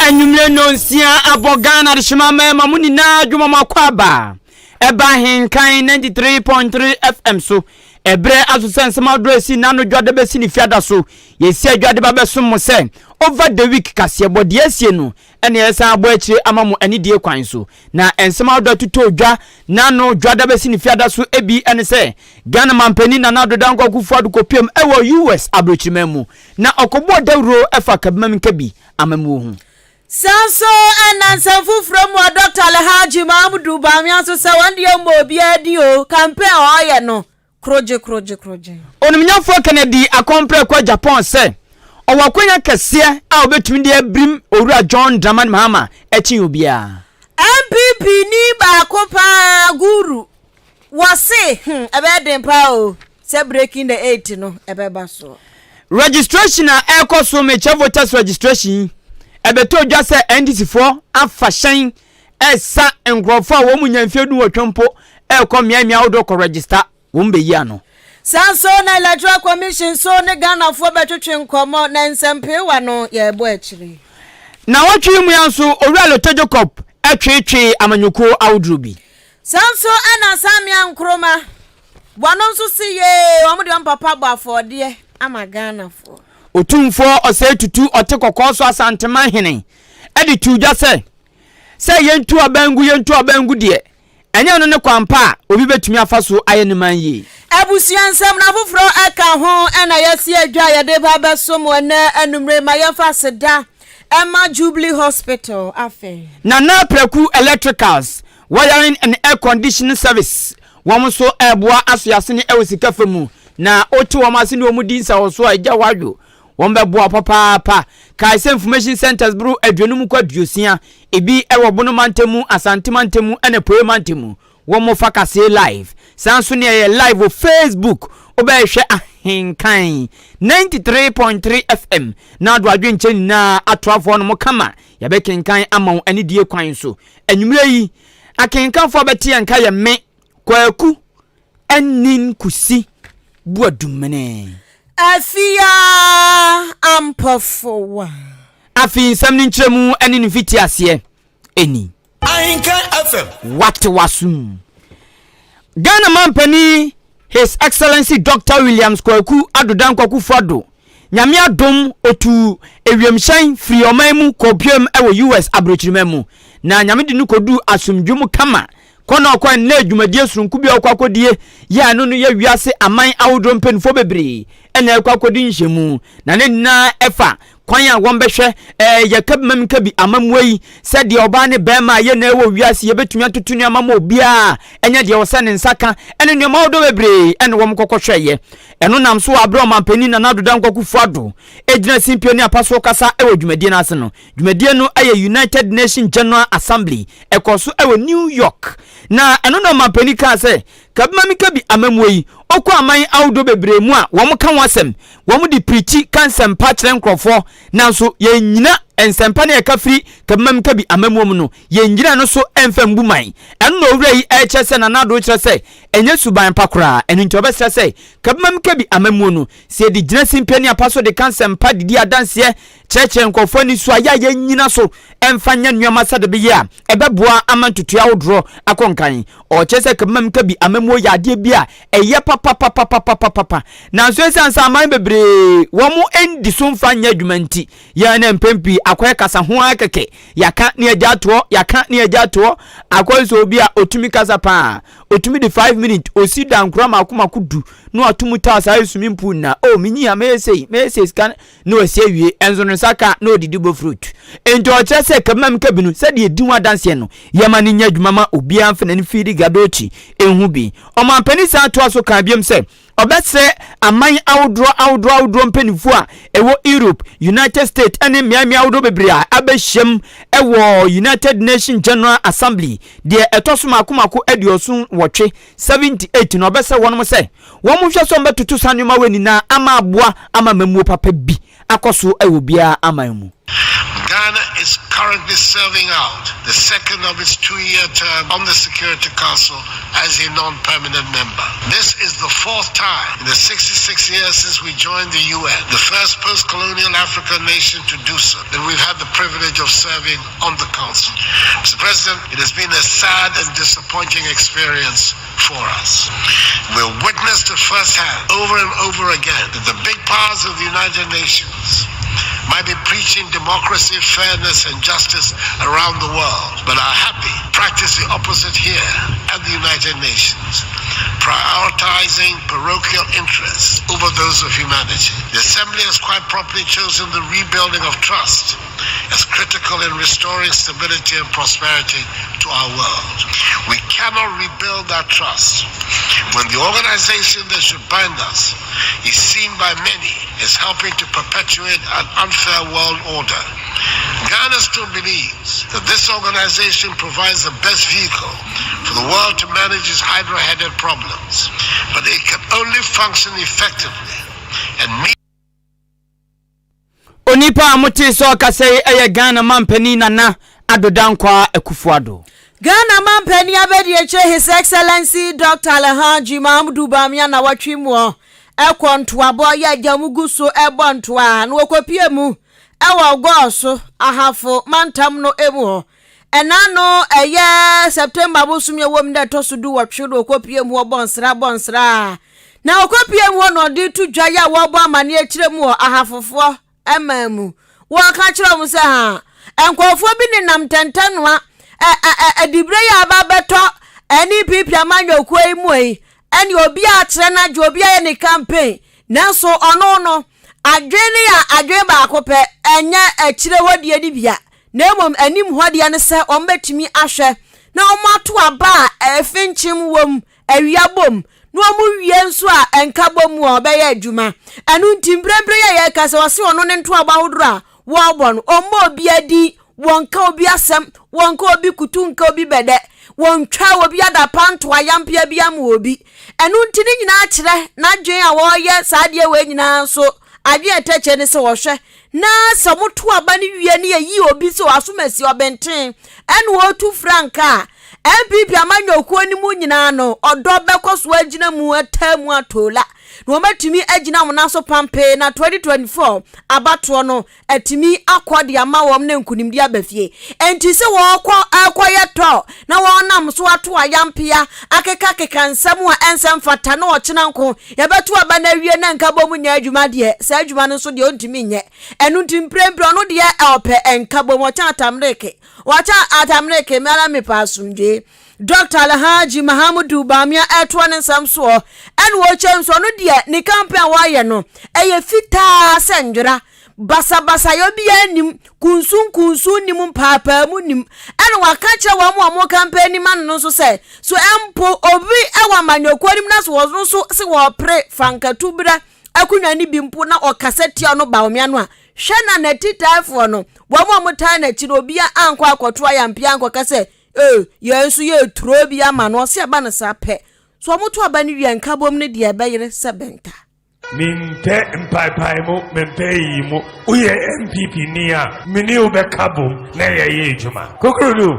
Anwummere nnɔnsia abɔ Ghana adehyema mmarima mo nyinaa adwuma mo akɔ aba ɛba Ahenkan 93.3 FM so. Ɛberɛ aso sɛ nsɛm ahodoɔ esi n'ano dwada bɛsi ne fiada so. Yɛsi adwa de ba bɛsom mo sɛ over the week kaseɛbɔ deɛ asie no ɛna yɛsan abɔ akyire ama mo anidie kwan so. Na nsɛm ahodoɔ atotɔ dwa n'ano dwada bɛsi ne fiada so ebi ɛne sɛ Ghana mampanin Nana Addo Dankwa Akufo-Addo kɔpiem ɛwɔ US aburokyiriman mu na ɔkɔbɔɔ dawuro ɛfa Kabimam Nkabi amammuo ho. Saa nso na nsɛm foforɔ mu a Dɔkta Alhaji Mahamudu Bawumia nso sɛ wɔn deɛ mmɔ obiara din o, campaign a ɔreyɛ no, korogye korogye korogye. Onimnyamfoɔ Kennedy Akompreko Agyapong sɛ ɔwɔ akwanya kɛseɛ a ɔbɛtumi de abirim Owura John Dramani Mahama akyin obiara. NPP ni baako paa, Guru, Wɔse hmm ɛbɛyɛ den paa o sɛ breaking the eight no ɛbɛba soɔ. Registration a ɛrekɔ so mekyɛ voters registration yi, ɛbɛtɔ dwa sɛ NDC foɔ afa hyɛn ɛresa nkurɔfoɔ a wɔn mu nya mfeɛ dunwɔtwe mpo ɛrekɔ mmeammea ahodoɔ kɔ register, wɔn bɛyi ano. Saa nso na Electoral Commission nso ne Ghanafoɔ bɛtwetwe nkɔmmɔ na nsɛmpeewa no yɛrebɔ akyire. Nnawɔtwe yi mu yi ara nso Owura Lotto Jacob tweetwee amanyɔkuo ahodoɔ bi. Saa nso na Samia Nkrumah, wɔno nso se yee wɔn de wɔn papa bɔ afɔdeɛ ama Ghanafoɔ. Otumfoɔ Osei Tutu Ɔte Kɔkɔɔ So Asanteman Hene de too dwa sɛ, sɛ yɛntu aban ngu yɛntu aban ngu deɛ, ɛnyɛ ɛno ne kwan pa a obi bɛtumi afa so ayɛ ne man yie. Abusua nsɛm na afoforɔ ka ho na yɛasi adwa a yɛde ba abɛso mo ɛnnɛ anwummere ma yɛmfa aseda mma Jubilee Hospital afei. Nana Praku Electricals Wiring and Air Conditioning Service, wɔn nso reboa asoɛasene wɔ sika fa mu, na wote wɔn ase ne wɔn di nsawɔsoɔ a, agya wadwo. Wɔn bɛboa wo papaapa. Kae sɛ Information Centres boro aduonum kɔ aduosia, ebi wɔ Bono mantam mu, Asante mantam mu ɛna Apueɛ mantam mu. Wɔn fa kaseɛ live. Saa nso ne ɛyɛ live wɔ Facebook. Wobɛhwɛ Ahenkan 93.3 FM na ado adwenkyɛ nyinaa atoafoɔ no mo kama. Yɛbɛkenkan ama wo anidie kwan so. Anwummerɛ yi, akenkanfoɔ a bɛte yɛn nka yɛ me, Kwaku Anin Kusi Boadumene. Afia Ampɔfowa. Afei nsɛm no nkyerɛmu ne ne mfitiaseɛ ni. Ahenkan FM. Wate w'asom. Ghana mampanin His Excellency Doctor Williams Kwaku Addo Dankwa Akufo-Addo Nyame adom otuu ewiemhyɛn firii ɔman mu kɔpuem wɔ US abrokyiriman mu na Nyame de no kɔduu asomdwe mu kama. Kɔ na ɔkɔɛ no na dwumadie soronko bi a ɔkɔ akɔdie yɛ a ɛno no yɛ wiase aman ahodoɔ mpaninfoɔ bebree na ɛkɔ akɔdi nhyiamu na ne nyinaa ɛfa kwan a wɔbɛhwɛ ɛɛ yɛ kabimam nkabi amammuo yi sɛ deɛ ɔbaa ne bɛrima a yɛ na ɛwɔ wiase yɛbɛtumi atoto nneɛma ma obiara ɛnyɛ deɛ ɔsɛ ne nsa ka ɛne nneɛma ahodoɔ bebree ɛne wɔn kɔkɔhwɛeɛ. Ɛno nam so wɔ aberɛ a Ɔmanpanin Nana Addo Dankwa Akufo-Addo gyina simpie ne apa so rekasa wɔ dwumadie no ase no. Dwumadie no yɛ United Nations General Assembly, ɛkɔɔ so wɔ New York. Na ɛno na Ɔmanpanin kaa sɛ, Kabimamikabi amammuo yi, wokɔ aman ahodoɔ bebree mu a wɔka ho asɛm, wɔde pirikyi ka nsɛmpa kyerɛ nkorɔfoɔ, nanso yɛnnyina nsɛmpa no a yɛka firi Kabimamikabi amammuo mu no, yɛnnyina no so mfa mbu man. Ɛno na owura yi rekyerɛ sɛ Nana Addo rekyerɛ sɛ ɛnyɛ suban pa koraa. Ɛno nti ɔbɛsrɛ sɛ Kabimamikabi amammuo no, sɛ yɛde gyina simpie ne apa so de ka nsɛmpa de di adanseɛ kyerɛkyerɛ nkurɔfoɔ ani so a, yɛ a yɛnnyina so mfa nyɛ nneɛma sɛdeɛ ɛbɛyɛ a ɛbɛboa ama ntotoeɛ ahodoɔ akɔ nkan. Ɔkyerɛ sɛ Kabimamikabi amammuo yɛ adeɛ bi a ɛyɛ papapapapapapa nanso ɛsiane sɛ aman bebree wɔn ndi so mfa nyɛ adwuma nti, yɛn na mpɛn pii akɔyɛ kasa ho ara kɛkɛ. Yɛaka ne agya atoɔ, yɛaka ne agya atoɔ. Akɔyɛ sɛ obi a ɔtumi kasa paa. Ɔtumi de 5 minutes ɔsi dankora mako mako du na wato mu taa saa swimming pool na oh menyi a mɛyɛ sei mɛyɛ sei sika na wasi awie ɛnso ne nsa ka na ɔdidi bɔ fruit. Enti ɔkyerɛ sɛ kabima meka bi no sɛdeɛ ɛdi ho adanseɛ no yɛma no nyɛ adwuma ma obiara mfa n'ani fiidi gadokyi ɛnhu bi. Ɔmanpanin san toa so kaa biom sɛ Ɔbɛsrɛ aman ahodoɔ ahodoɔ ahodoɔ mpanimfoɔ a ɛwɔ Europe, United States ne mmeammea ahodoɔ bebree a abɛhyiam wɔ United Nations General Assembly deɛ ɛtɔ so mako mako 78, 78 no, ɔbɛsrɛ wɔnom sɛ wɔn nhwɛ sɛ wɔbɛtoto saa nneɛma wei nyinaa ama aboa ama amammuo papa bi akɔ so wɔ obiara aman mu. Ghana is currently serving out the second of its 2-year term on the Security Council as a non-permanent member. This is the fourth time in the 66 years since we joined the UN, the first post-colonial African nation to do so, that we've had the privilege of serving on the Council. Mr. President, it has been a sad and disappointing experience for us. We've witnessed it firsthand, over and over again, that the big powers of the United Nations might be preaching democracy, fairness, and justice around the world, but are happy practice the opposite here at the United Nations, prioritizing parochial interests over those of humanity. The Assembly has quite properly chosen the rebuilding of trust as critical in restoring stability and prosperity to our world. We cannot rebuild that trust when the organization that should bind us is seen by many as helping to perpetuate an unfair world order. Ghana still believes that this organization provides the best vehicle for the world to manage its hydra-headed problems, but it can only function effectively and meet Onipa a motee sɛ ɔkasa yi yɛ Ghana mampanin Nana Addo Dankwa Akufo-Addo. Ghana mampanin abadiakyire His Excellency Doctor Alhaji Mahamudu Bawumia na watwe mu kɔ ntoabɔ yɛ agya mu gu so bɔ ntoa na wɔkɔpie mu wɔ Gɔɔso Ahafo mantam no mu hɔ. Ɛna no ɛyɛ September bosom yɛ wɔ mu dɛ ɛtɔ so du wɔtwe na wɔkɔpie mu hɔ bɔ nsra bɔ nsra na wɔkɔpie mu hɔ na ɔde to dwa yɛ a wɔbɔ amanneɛ kyerɛ mu wɔ ahafofoɔ man mu. Wɔka kyerɛ wɔn sɛ, Ha, nkurɔfoɔ bi nenam ntɛntɛnoa ɛ ɛ ɛ adibere yi a aba abɛtɔ NPP amanyɔkuo yi mu yi, ɛne obi a akyerɛ n'adwe, obi ayɛ ne campaign, nanso ɔno no, adwene no yɛ adwene baako pɛ, ɛnyɛ akyire hɔ deɛ no bia, na mmom anim hɔ deɛ no sɛ wɔbɛtumi ahwɛ na wɔato aba a ɛfinkyim wɔ mu, awia bom, na wɔn wie nso a nkabom mu a ɔbɛyɛ adwuma. Ɛno nti mprempren yi a yɛreka sɛ ɔse ɔno ne ntoabɔ ahodoɔ a wɔrebɔ no, ɔmmɔ obi adi, wɔnka obi asɛm, wɔnka obi kutu nka obi bɛdɛ, wɔntwa obi adapa nto ayampea bi ama obi. Ɛno nti ne nyinaa kyerɛ n'adwene a wɔreyɛ saa adeɛ wei nyinaa nso adwene a ɛtɛ kyɛ ne sɛ wɔhwɛ na sɛ wɔto aba no wie ne yɛyi obi sɛ asomasi ɔbɛnten ɛna wɔretu frankaa a NPP amanyɔkuo no mu nyinaa no ɔdɔ bɛkɔ so agyina mu ataa mu atoola na wɔatumi agyina wɔn nan so pampee na 2024 abatoɔ no atumi akɔ de ama wɔn na nkunimdi aba fie. Enti sɛ wɔrekɔ akɔyɛ tɔ na wɔnam so ato ayampea akekakeka nsɛm a ɛnsɛ mfata na ɔkyena nko yɛbɛto aba no awie na nkabom nyɛ adwuma deɛ, saa adwuma no nso deɛ ɔntumi nyɛ. Ɛno nti mprempren ɔno deɛ ɔpɛ nkabom, ɔkyɛn atamreke. Wɔakyɛ Atamreke, me ara mepɛ asomdwoe. Dɔkta Alhaji Mahamudu Bawumia ɛretoa ne nsɛm soɔ ɛna ɔrekyɛ nso ɔno deɛ ne campaign a wɔayɛ no ɛyɛ fitaa sɛ ndwera, basabasayɔ biara nnim, kunsunkunsun nnim, mpaapaamu nnim. Ɛna waka kyerɛ wɔn a wɔn campaign ma no no nso sɛ so mpo obi ɛwɔ amanyɔkuo no mu na so wɔn nso se wɔrepere frankatuberɛ akonnwa no bi mpo na ɔkasa tia ɔno Bawumia no a, hwɛ na n'atitaefoɔ no, wɔn a wɔtaa n'akyi no, obiara ankɔ akɔto ayampea ankɔka sɛ, ee, yɛn nso yɛreturo bi ama no. Ɔse ɛba no saa pɛ. So wɔto aba no wie a, nkabom no deɛ ɛbɛyere sɛ bɛnta. Mempɛ mpaepaemu, mempɛ eyi mu. Woyɛ NPP ni a, me ne wo bɛka bom na yɛyɛ adwuma. Kokurudu,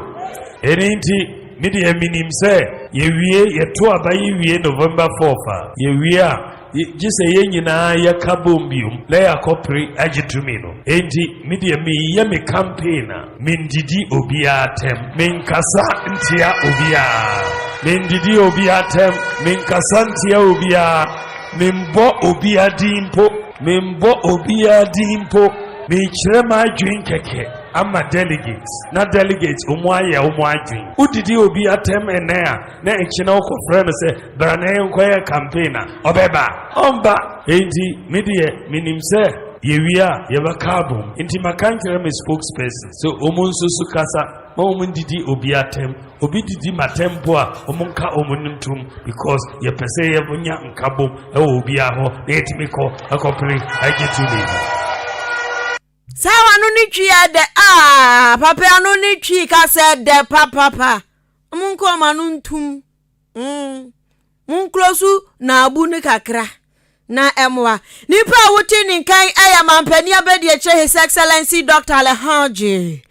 ɛno nti, me deɛ menim sɛ yɛwie, yɛto aba yi wie November 4th a, yɛwie a, Gye sɛ yɛn nyinaa yɛka bom biom na yɛakɔpere agye tumi no. Enti me deɛ meyɛ me campaign a, mendidi obiara atɛm, menkasa ntia obiara, mendidi obiara atɛm, menkasa ntia obiara, membɔ obiara din mpo, membɔ obiara din mpo, mekyerɛ m'adwene kɛkɛ ama delegates na delegates wɔn ayɛ wɔn adwene. Wodidi obi atɛm ɛnɛ a, na akyi na wokɔfrɛ no sɛ bra na yɛnkɔyɛ campaign a, ɔbɛba? Ɔmba. Enti me deɛ menim sɛ yɛwie a yɛbɛka abom. Enti maka nkyerɛ me spokesperson sɛ wɔn nso so kasa ma wɔn ndidi obi atɛm. Obi didi m'atɛm mpo a, wɔn nka wɔn ntom because yɛpɛ sɛ yɛnya nkabom ɛwɔ obiara hɔ na yɛtumi kɔ ɛkɔpere agye tumi no. Saa wano ne twi yɛ dɛ ah papa ano ne twi kasa dɛ papapa. Monkɔ ɔma no ntum. Mm. Monkuro so naabu no kakra na ɛmoa. Nipa a wote ne nkan yɛ mampanin abadiakyire His Excellency Dr. Alhaji.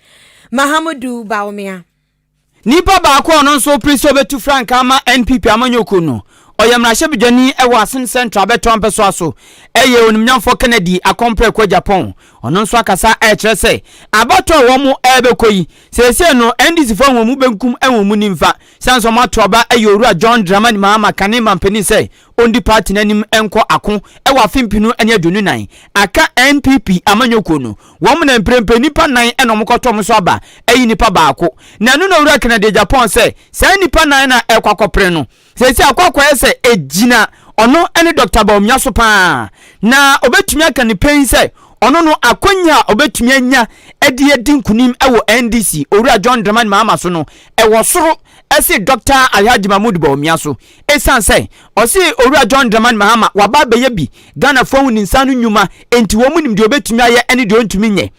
Mahamudu Bawumia. Nipa baako a ɔno nso pere sɛ ɔbɛtu frankaa ama NPP amanyɔkuo no, ɔyɛ mmarahyɛbadwani wɔ Asin Central abɛtoa mpɛsoa so, ɛyɛ Onimnyamfoɔ Kennedy Akɔmprɛko Agyapong. Ɔno nso akasa ɛrekyerɛ sɛ abatoɔ a wɔn ɛrebɛkɔ yi, seesei no NDC foɔ wɔn mu benkum wɔn mu nimfa, sane sɛ wɔn ato aba ayi Owura John Dramani Mahama kane mampanin sɛ ɔndi party no anim nkɔ ako wɔ afe 2024. Aka NPP amanyɔkuo no, wɔn na mprempren nnipa nan na wɔkɔto wɔn so aba ayi nipa baako. Na ɛno na Owura Kennedy Agyapong sɛ saa nnipa nan no a ɛrekɔ akɔpere no, seesei akɔ akɔyɛ sɛ ɛgyina ɔno ne Dɔkta Bawumia so pa ara. Na ɔbɛtumi aka no pɛn sɛ ɔno no akwanya a ɔbɛtumi anya de adi nkunim wɔ NDC Owura John Dramani Mahama so no, ɛwɔ soro se Dɔkta Alhaji Mahmood Bawumia so. Esiane sɛ ɔse Owura John Dramani Mahama waba abɛyɛ bi, Ghanafoɔ ahu ne nsa ano nnwuma, enti wɔn nim deɛ ɔbɛtumi ayɛ ne deɛ ɔntumi nyɛ.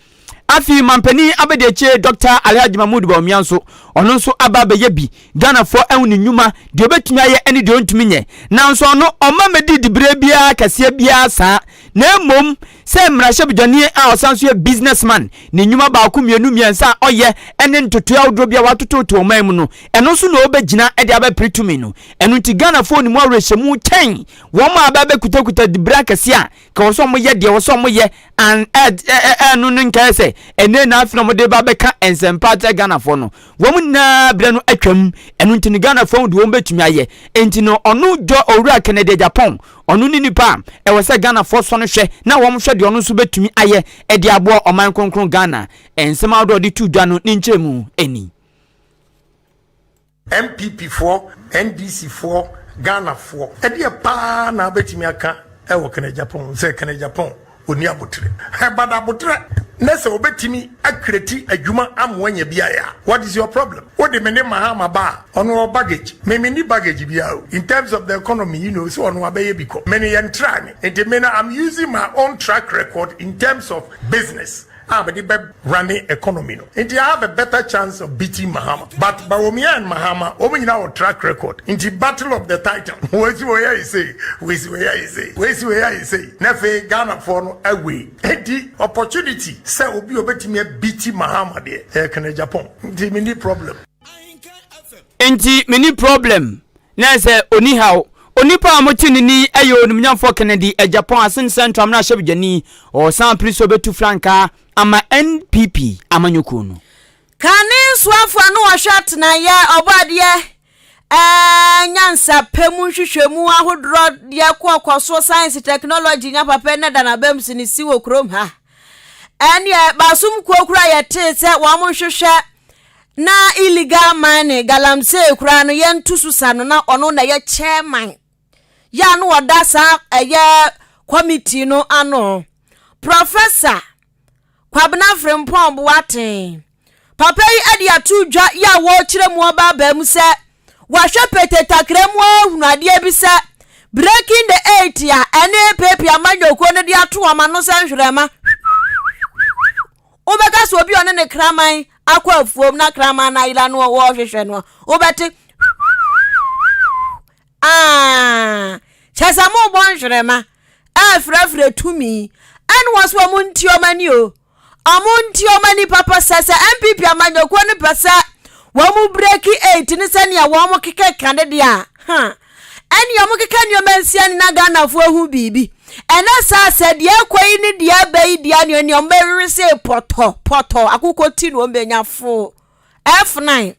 Afei Mampanin Abadiakyire Dɔkta Alhaji Mahmood Bawumia nso, ɔno nso aba abɛyɛ bi, Ghanafoɔ ahu ne nnwuma, deɛ ɔbɛtumi ayɛ ne deɛ ɔntumi nyɛ. Nanso ɔno, ɔmma mmɛdi diberɛ biara kɛseɛ biara saa, na mmom sɛ mmarahyɛbadwani a ɔsan nso yɛ businessman, ne nnwuma baako, mmienu, mmiɛnsa a ɔyɛ ne ntotoeɛ ahodoɔ bi a watototo ɔman mu no, ɛno nso na ɔbɛgyina de abɛpere tumi no. Ɛno nti Ghanafoɔ nim awerɛhyɛmu kyɛn wɔn a bɛbɛkutakuta diberɛ akɛseɛ a ka wɔ sɛ wɔyɛ deɛ wɔ sɛ wɔyɛ an ɛno no nkae sɛ ɛnɛ na afei na wɔde ba bɛka nsɛmpa akyerɛ Ghanafoɔ no. Wɔn nyinaa berɛ no atwam. Ɛno nti no Ghanafoɔ deɛ wɔn bɛtumi ayɛ. Nti no ɔno dɔ Owura Kennedy Agyapong, ɔno ne nipa a ɛwɔ sɛ Ghanafoɔ sɔ no hwɛ na wɔn hwɛ deɛ ɔno nso bɛtumi ayɛ de aboa ɔman kronkron Ghana. Nsɛm ahodoɔ a ɔde too dwa no ne nkyerɛmu ni. NPP foɔ, NDC foɔ, Ghana foɔ, ɛdeɛ paa na wobɛtumi aka wɔ Kenneth Agyapong ho sɛ Kenneth Agyapong ɔnni aboterɛ? But aboterɛ ne sɛ ɔbɛtumi akreti adwuma ama wanya bi ayɛ a, what is your problem? Wode me ne Mahama ba a, ɔno ɔwɔ baggage, me menni baggage biara o. In terms of the economy, you know, sɛ ɔno abɛyɛ bi kɔ, me no yɛntraa me, nti me no I'm using my own track record in terms of business. a mede bɛ runne economy no nti I have a better chance of beating Mahama but Bawumia and Mahama wɔn nyinaa wɔ track record nti battle of the titan wei si wei ayɛ sei wei si wei ayɛ sei wei si wei ayɛ sei na afei Ghanafoɔ no awei nti opportunity sɛ obi a obetumi abeati Mahama deɛ ɛyɛ Kenneth Agyapong nti menni problem. Nti menni problem Na sɛ onni haw. Onipa a mote ne nne yi yɛ Onimnyamfoɔ Kennedy Agyapong Asin Central mmarahyɛbadwani. Ɔresan pere sɛ ɔbɛtu frankaa ama NPP amanyɔkuo no. Kane soafo a na ɔhwɛ atenaeɛ, ɔbɔadeɛ, ɛɛ nyansapɛ mu nhwehwɛmu ahodoɔ deɛ kɔ kɔso science technology nya papa na da n'abam si ne si wɔ kurom ha. Ɛneɛ basom kuo kura yɛtee sɛ wɔn nhwehwɛ Na illegal mining, galamsey koraa no yɛnto so sa no na ɔno na ɛyɛ chairman yɛ a na ɔda saa ɛyɛ committee no ano. Professor Kwabena Frimpong Boateng, papa yi de ato dwa yɛ a wɔrekyerɛ mu ɔba abaa mu sɛ wahwɛ pete takra mu ahunu adeɛ bi sɛ breaking the eight a ɛne pepe amanyɔkuo no de ato wɔn ano sɛ nhwerɛma. Wobɛka sɛ obi a ɔne ne kraman akɔ afuom na kraman no ayera no wɔrehwehwɛ no, wobɛte aa kyɛ sɛ mobɔ nhwerɛma ɛrefrɛfrɛ tumi ɛne wɔ so ɔmo nti ɔmo ani o ɔmo nti ɔmo ani papa sɛ sɛ NPP amanyɔkuo no pɛ sɛ wɔn breki eight ne sɛnea wɔn kekeka ne deɛ a ha Ɛnneɛ ɔmo keka nneɛma nsia ne na Ghanafoɔ ahu biribi. Ɛnɛ saa sɛ deɛ ɛkɔ yi ne deɛ ɛba yi deɛ neɛ neɛ ɔmo bɛwewe se pɔtɔ pɔtɔ akokɔ ti na ɔmo bɛnya fo F9.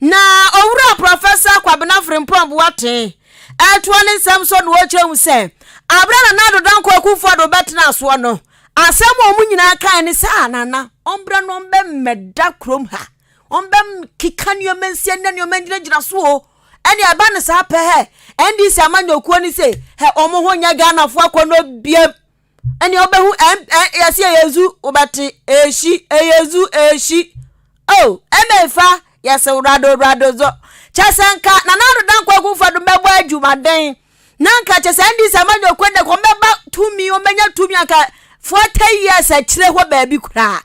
Na owura Professor Kwabena Frimpong Boateng ɛtoɔ ne nsɛm so na ɔkyerɛ mu sɛ aberɛ Nana Addo Dankwa Akufo-Addo bɛtena soɔ no asɛm a ɔmo nyinaa kae ne sɛ ah Nana ɔmbrɛ no ɔmbɛmmɛda kurom ha ɔmbɛkeka nneɛma nsia ne nneɛma ngyinagyina so o Ɛne ɛba no saa pɛ hɛ NDC amanyɔkuo no se hɛ wɔn ho nyɛ Ghanafoɔ akɔnnɔ biam. Ɛne wobɛhu yɛse ɛyɛ zu wobɛte ɛhyi ɛyɛ zu ɛhyi oh ɛmɛfa yɛse rado rado zo kyɛ sɛ nka Nana Addo Dankwa Akufo-Addo bɛbɔ adwumaden na nka kyɛ sɛ NDC amanyɔkuo no wɔn bɛba tumi wɔn bɛnya tumi anka 40 years akyire hɔ baabi koraa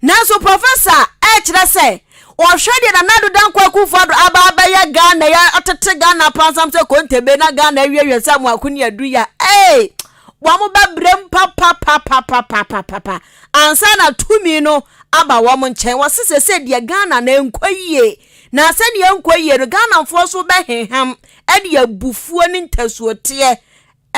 nanso professor ɛkyerɛ sɛ ɔhwɛ deɛ Nana Addo Dankwa Akufo-Addo aba abɛyɛ Ghana yɛ ɔtete Ghana pansam sɛ kontebe na Ghana awiawie sɛ amoako ne adu ya ee wɔn bɛbrɛ mu papapapapapapa ansa na tumi no aba wɔn nkyɛn. Wɔse sɛsɛ deɛ Ghana no ɛnkɔ yie, na sɛdeɛ ɛnkɔ yie no Ghanafoɔ nso bɛheham de abufuo ne ntasuoteɛ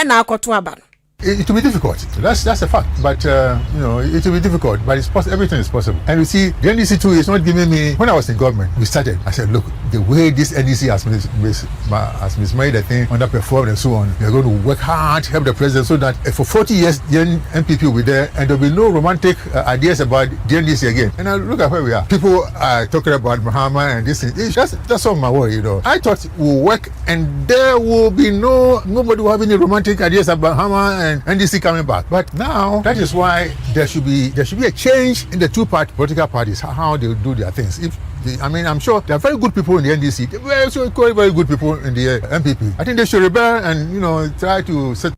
na akɔto aba no. It will be difficult. That's that's a fact. But uh, you know, it will be difficult. But it's possible. Everything is possible. And you see, the NDC too is not giving me. When I was in government, we started. I said, look, the way this NDC has mis, mis, has mismade the thing, underperformed, and so on. We are going to work hard, help the president, so that for 40 years the NPP will be there, and there'll be no romantic ideas about the NDC again. And I look at where we are. People are talking about Mahama and this thing. It's just that's all my worry, you know. I thought we'll work, and there will be no nobody will have any romantic ideas about Mahama and NDC coming back. But now that is why there should be there should be a change in the two part political parties how they do their things. If they, I mean, I'm sure there are very good people in the NDC, very, very, very good people in the NPP. I think they should rebel and you know try to set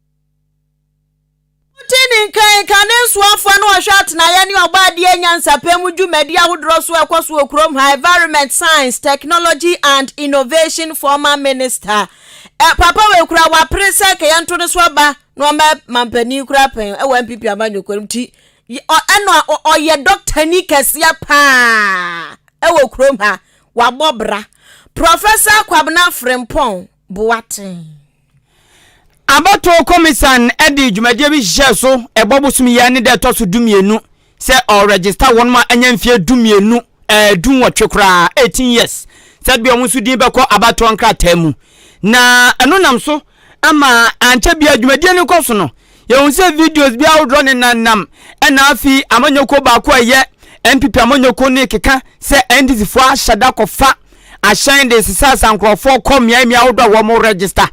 Wote ne nkan ka ne nsoafoɔ no ɔhwɛ atenaeɛ ne ɔbɔadeɛ nyansapɛ mu dwumadi ahodoɔ so ɛkɔ so wɔ kurom ha Environment, Science, Technology and Innovation former minister eh, papa wei kura wapere sɛ kɛyɛ nto ne so aba na ɔmɛ mampanin kura pɛn ɛwɔ NPP amanyɔkuo no ti ɛna ɔyɛ dɔktani kɛseɛ paa ɛwɔ kurom ha wabɔ bra Professor Kwabena Frimpong Boateng. Abatoɔ Komisan de dwumadie bi hyehyɛɛ so ɛbɔ bosom yi ne da ɛtɔ so 12 sɛ ɔregister wɔn a anya mfeɛ 12 ɛɛ 18 koraa 18 years sɛ bia wɔn nso din bɛkɔ abatoɔ nkrataa mu na ɛno nam so ama ankyɛ bia dwumadie no kɔ so no yɛhu sɛ videos bi ahodoɔ ne nanam ɛna afei amanyɔkuo baako a ɛyɛ NPP amanyɔkuo ne keka sɛ NDC foɔ ahyɛ da kɔfa ahyɛn de sesasa nkurɔfoɔ kɔ mmeammea ahodoɔ a wɔn register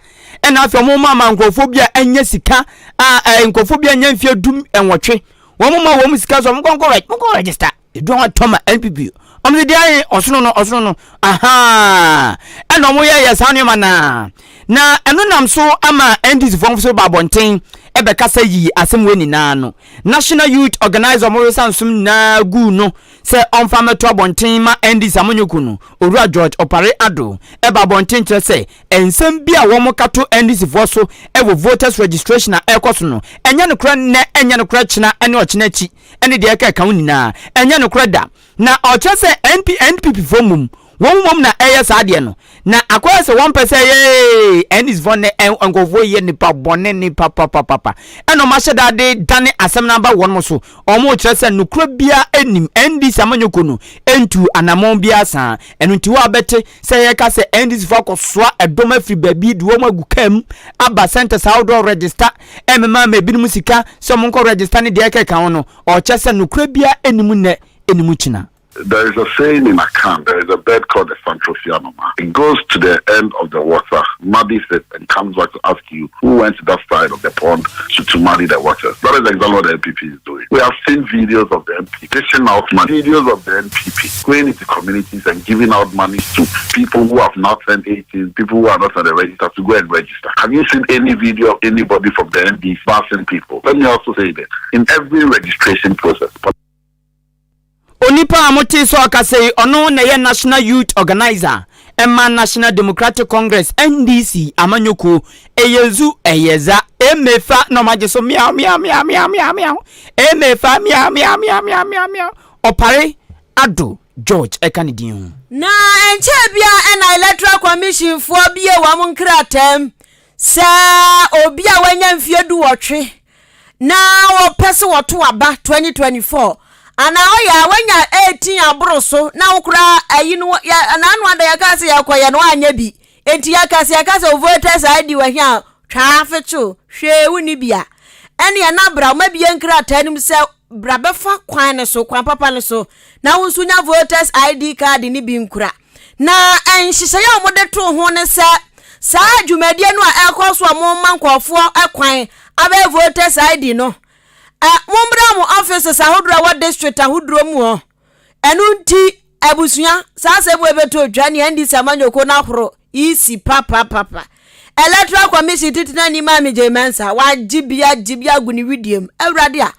ɛna afei wɔn ma nkurɔfoɔ bi a ɛnyɛ sika a ɛɛ nkurɔfoɔ bi a ɛnyɛ mfeɛ 18 wɔn ma wɔn sika so wɔn kɔ nkɔ nkɔ register edu wɔn atɔ ma NPP wɔn de deɛ ayɛ ɔsono no ɔsono no ahaa ɛna wɔn yɛ yɛ saa nneɛma naa na ɛno nam so ama NDC foɔ nso ba abɔnten ɛbɛkasa yi asɛm wɔ nyinaa no National Youth Organizer wɔn resa nsom nyinaa gu no sɛ ɔmfa mmɛto abɔnten ma NDC amanyɔkuo no Owura George Opare Addo ɛba abɔnten kyerɛ sɛ nsɛm bi a wɔn ka to NDC foɔ so ɛwɔ voters registration a ɛrekɔ so no ɛnyɛ nokorɛ nnɛ ɛnyɛ nokorɛ kyena ɛne ɔkyena akyi ɛne deɛ ɛka ɛka ho nyinaa ɛnyɛ nokorɛ da na ɔkyerɛ sɛ NP NPP foɔ mmom wɔn mmom na ɛyɛ saa adeɛ no na akɔyɛ sɛ wɔn pɛ sɛ yɛɛ NDC foɔ ne nkurɔfoɔ yɛ nipa bɔne nipa papapapa ɛna wɔn ahyɛ da de dane asɛm no aba wɔn so wɔn kyerɛ sɛ nokorɛ biara anim NDC amanyɔkuo no ntu anammɔn biara saa ɛno nti wɔn abɛte sɛ yɛka sɛ NDC foɔ akɔsoa ɛdɔm afiri baabi de wɔn agu kaa mu aba centers ahodoɔ register ɛmema ma ebinom sika sɛ wɔn nkɔ register ne deɛ ɛkeka ho no ɔkyerɛ sɛ nokorɛ biara anim nnɛ anim kyina. There is a saying in Akan, there is a bird called the Santrofianoma. It goes to the end of the water, muddies it, and comes back to ask you who went to that side of the pond to, to muddy the water. That is exactly what the NPP is doing. We have seen videos of the NPP dishing out money, videos of the NPP going into communities and giving out money to people who have not turned 18, people who are not on the register to go and register. Have you seen any video of anybody from the NDC passing people? Let me also say that in every registration process, Onipa a motee sɛ ɔkasa yi, ɔno na ɛyɛ National Youth Organiser ɛma National Democratic Congress, NDC, amanyɔkuo. Ɛyɛ zu, ɛyɛ za, emefa na ɔmo agye so miaw miaw miaw miaw miaw miaw, emefa miaw miaw miaw miaw miaw miaw. Ɔpare Addo George ɛka ne din ho. Na ɛnkyɛɛ biara ɛna Electoral Commission foɔ bue wɔn nkrataa mu sɛ obi a wanya mfeɛ 18 na wɔpɛ sɛ wɔto aba 2024 anaa ɔyɛ a wanya 18 aboro so na wokora ayi no yɛ anaano ada yɛka sɛ yɛkɔyɛ no anyɛ bi enti yɛka sɛ yɛka sɛ voters ID wɔ hia a twaa fekyew hwee wonni bi a ɛne ɛna bra woma bie nkrataa no mu sɛ bra bɛfa kwan no so kwan papa no so na wo nso nya voters ID card ne bi nkura na nhyehyɛeɛ a wɔde too ho ne sɛ saa dwumadie no a ɛrekɔ so a momma nkurɔfoɔ kwan abɛyɛ voters ID no ɛ mommra mo offices ahodoɔ a ɛwɔ district ahodoɔ mu hɔ ɛno nti abusua saa asɛm wo ɛbɛtɔ dwa ne NDC amanyɔkuo no ahoro isi papapapa Electoral Commission titena ni Maame Jane Mensa wagye bi agye bi agu ne widiem awurade a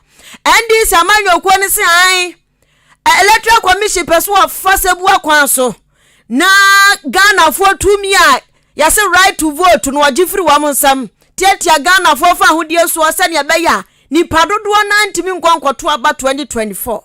NDC amanyɔkuo no se an Electoral Commission pɛ so wɔfa sɛ bua kwan so na Ghanafoɔ tumi a yɛse right to vote no ɔgye firi wɔn nsam tiatia Ghanafoɔ fa ahodie soɔ sɛdeɛ ɛbɛyɛ a nipa dodoɔ naa ntumi nkɔ nkɔto aba 2024.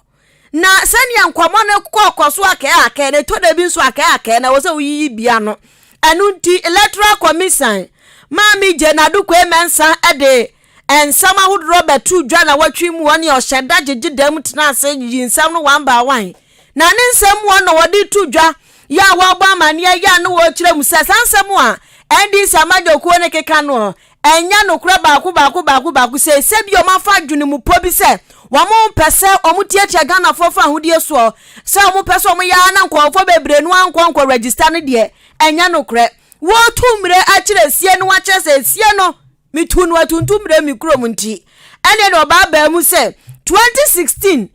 Na sɛnea nkɔmmɔ no kɔkɔ so akɛɛ akɛɛ na ɛtɔ da bi nso akɛɛ akɛɛ na ɛwɔ sɛ woyiyi bi ano. Ɛno nti Electoral Commission Maame Jane Adukwei Mensah de nsɛm ahodoɔ bɛtoo dwa na wɔtwe mu wɔn ɔhyɛ da gyegye dam tena ase yiyi nsɛm no one by one. Na ne nsɛm mu na wɔde to dwa yɛ a wɔrebɔ amanneɛ yɛ a na wɔrekyerɛ mu sɛ saa nsɛm a NDC amanyɔkuo no keka no ɛnyɛ nokorɛ baako baako baako baako sei sɛ bi wɔn afa adwene mu pɔ bi sɛ wɔn mpɛ sɛ wɔn tiatia Ghanafoɔ fa ahodie soɔ sɛ wɔn pɛ sɛ wɔn yɛ ara na nkurɔfoɔ bebree no ankɔ nkɔ register no deɛ ɛnyɛ nokorɛ. Wɔretu mmerɛ akyerɛ sie no akyerɛ sɛ sie no metu no atuntum mmerɛ me kurom nti ɛneɛ na ɔbaa baa mu sɛ 2016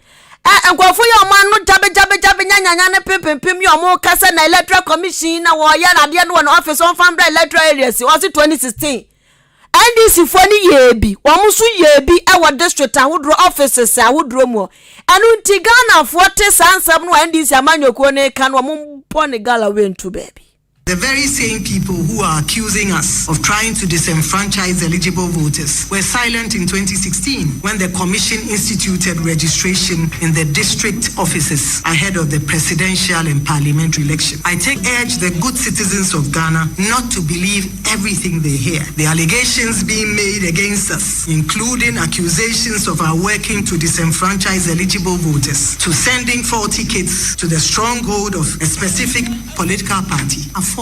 ɛ nkurɔfoɔ yɛ ɔmo ano gyabegyabegyabe nyanyanya ne pempempem yɛ ɔmo kasa na electoral commission na wɔyɛ adeɛ no wɔ ne office ɔmfa mbra electoral areas ɔse 2016 NDC foɔ no yɛɛ bi wɔn nso yɛɛ bi wɔ district ahodoɔ offices ahodoɔ mu ɛno nti Ghanafoɔ te saa nsɛm no a NDC amanyɔkuo no ka no wɔn mpɔ ne gala wei nto baabi. The very same people who are accusing us of trying to disenfranchise eligible voters were silent in 2016 when the Commission instituted registration in the district offices ahead of the presidential and parliamentary election. I take urge the good citizens of Ghana not to believe everything they hear. The allegations being made against us, including accusations of our working to disenfranchise eligible voters, to sending faulty kits to the stronghold of a specific political party, are false.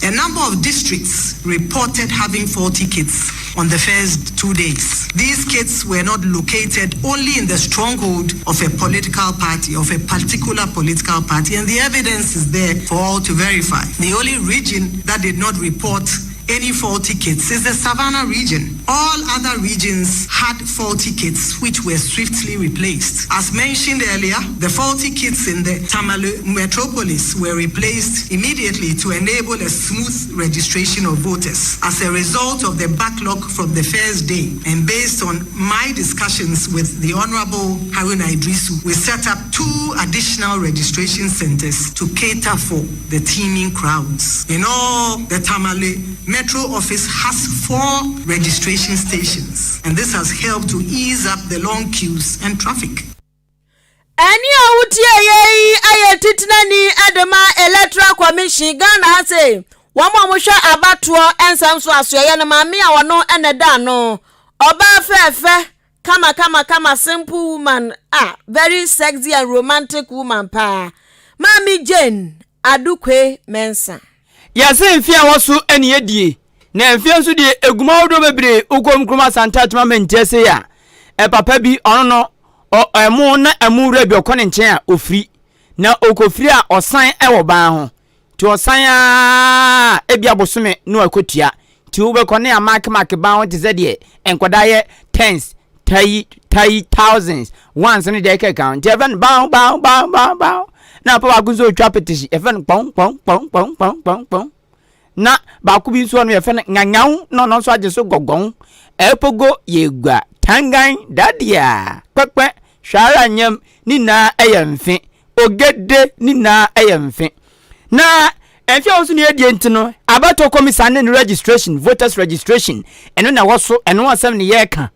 A number of districts reported having faulty kits on the first 2 days. These kits were not located only in the stronghold of a political party, of a particular political party, and the evidence is there for all to verify. The only region that did not report any faulty kits is the Savannah region. All other regions had faulty kits which were swiftly replaced. As mentioned earlier, the faulty kits in the Tamale metropolis were replaced immediately to enable a smooth registration of voters. As a result of the backlog from the first day and based on my discussions with the Honorable Haruna Idrisu, we set up two additional registration centers to cater for the teeming crowds. In all, the Tamale Metro office has four registration stations, and this has helped to ease up the long queues and traffic. Ɛne a wotie yɛ yi ayɛ titenani de ma Electoral Commission Ghana ha sɛ wɔn a wɔhwɛ abatoɔ nsɛm so asoɛyɛ no, maame a wɔno ɛna da ano, ɔbaa fɛɛfɛ kama kama kama, simple woman, ah, very sexy and romantic woman paa, Maame Jane Adukwe Mensah. Yɛse mfe a wɔ so ɛne yɛdie na mfeɛ nso deɛ eguma ahodoɔ bebree wokɔ kurom Asante Atoma mɛntiɛ se a ɛpapa bi ɔno no ɛmo na ɛmo wura bi ɔkɔ ne nkyɛn a ofiri na okofiri a ɔsan ɛwɔ ban ho nti ɔsan a ebi abosome na wakɔtua nti wobɛkɔ ne amaakemaake ban ho te sɛ deɛ nkwadaa yɛ tens tayi tayi thousands ones ne deɛ ɛkeka ho nti ɛfɛ no ban ban ban ban ban na apa baako nso otwa petisi ɛfɛ no kpɔn kpɔn kpɔn kpɔn kpɔn kpɔn kpɔn na baako bi nso no yɛfɛ no nyanyaw na ɔno nso agye so gɔgɔn ɛpogo yɛgua tangan dadeɛ kpɛkpɛ hwara nyam ne nyinaa ɛyɛ mfe ogede ne nyinaa ɛyɛ mfe na mfe a wɔso ne yɛdie nti no abatɔ kɔmisa ne ne registration, voters registration, ɛno na ɛwɔ so. Ɛno asɛm ne yɛreka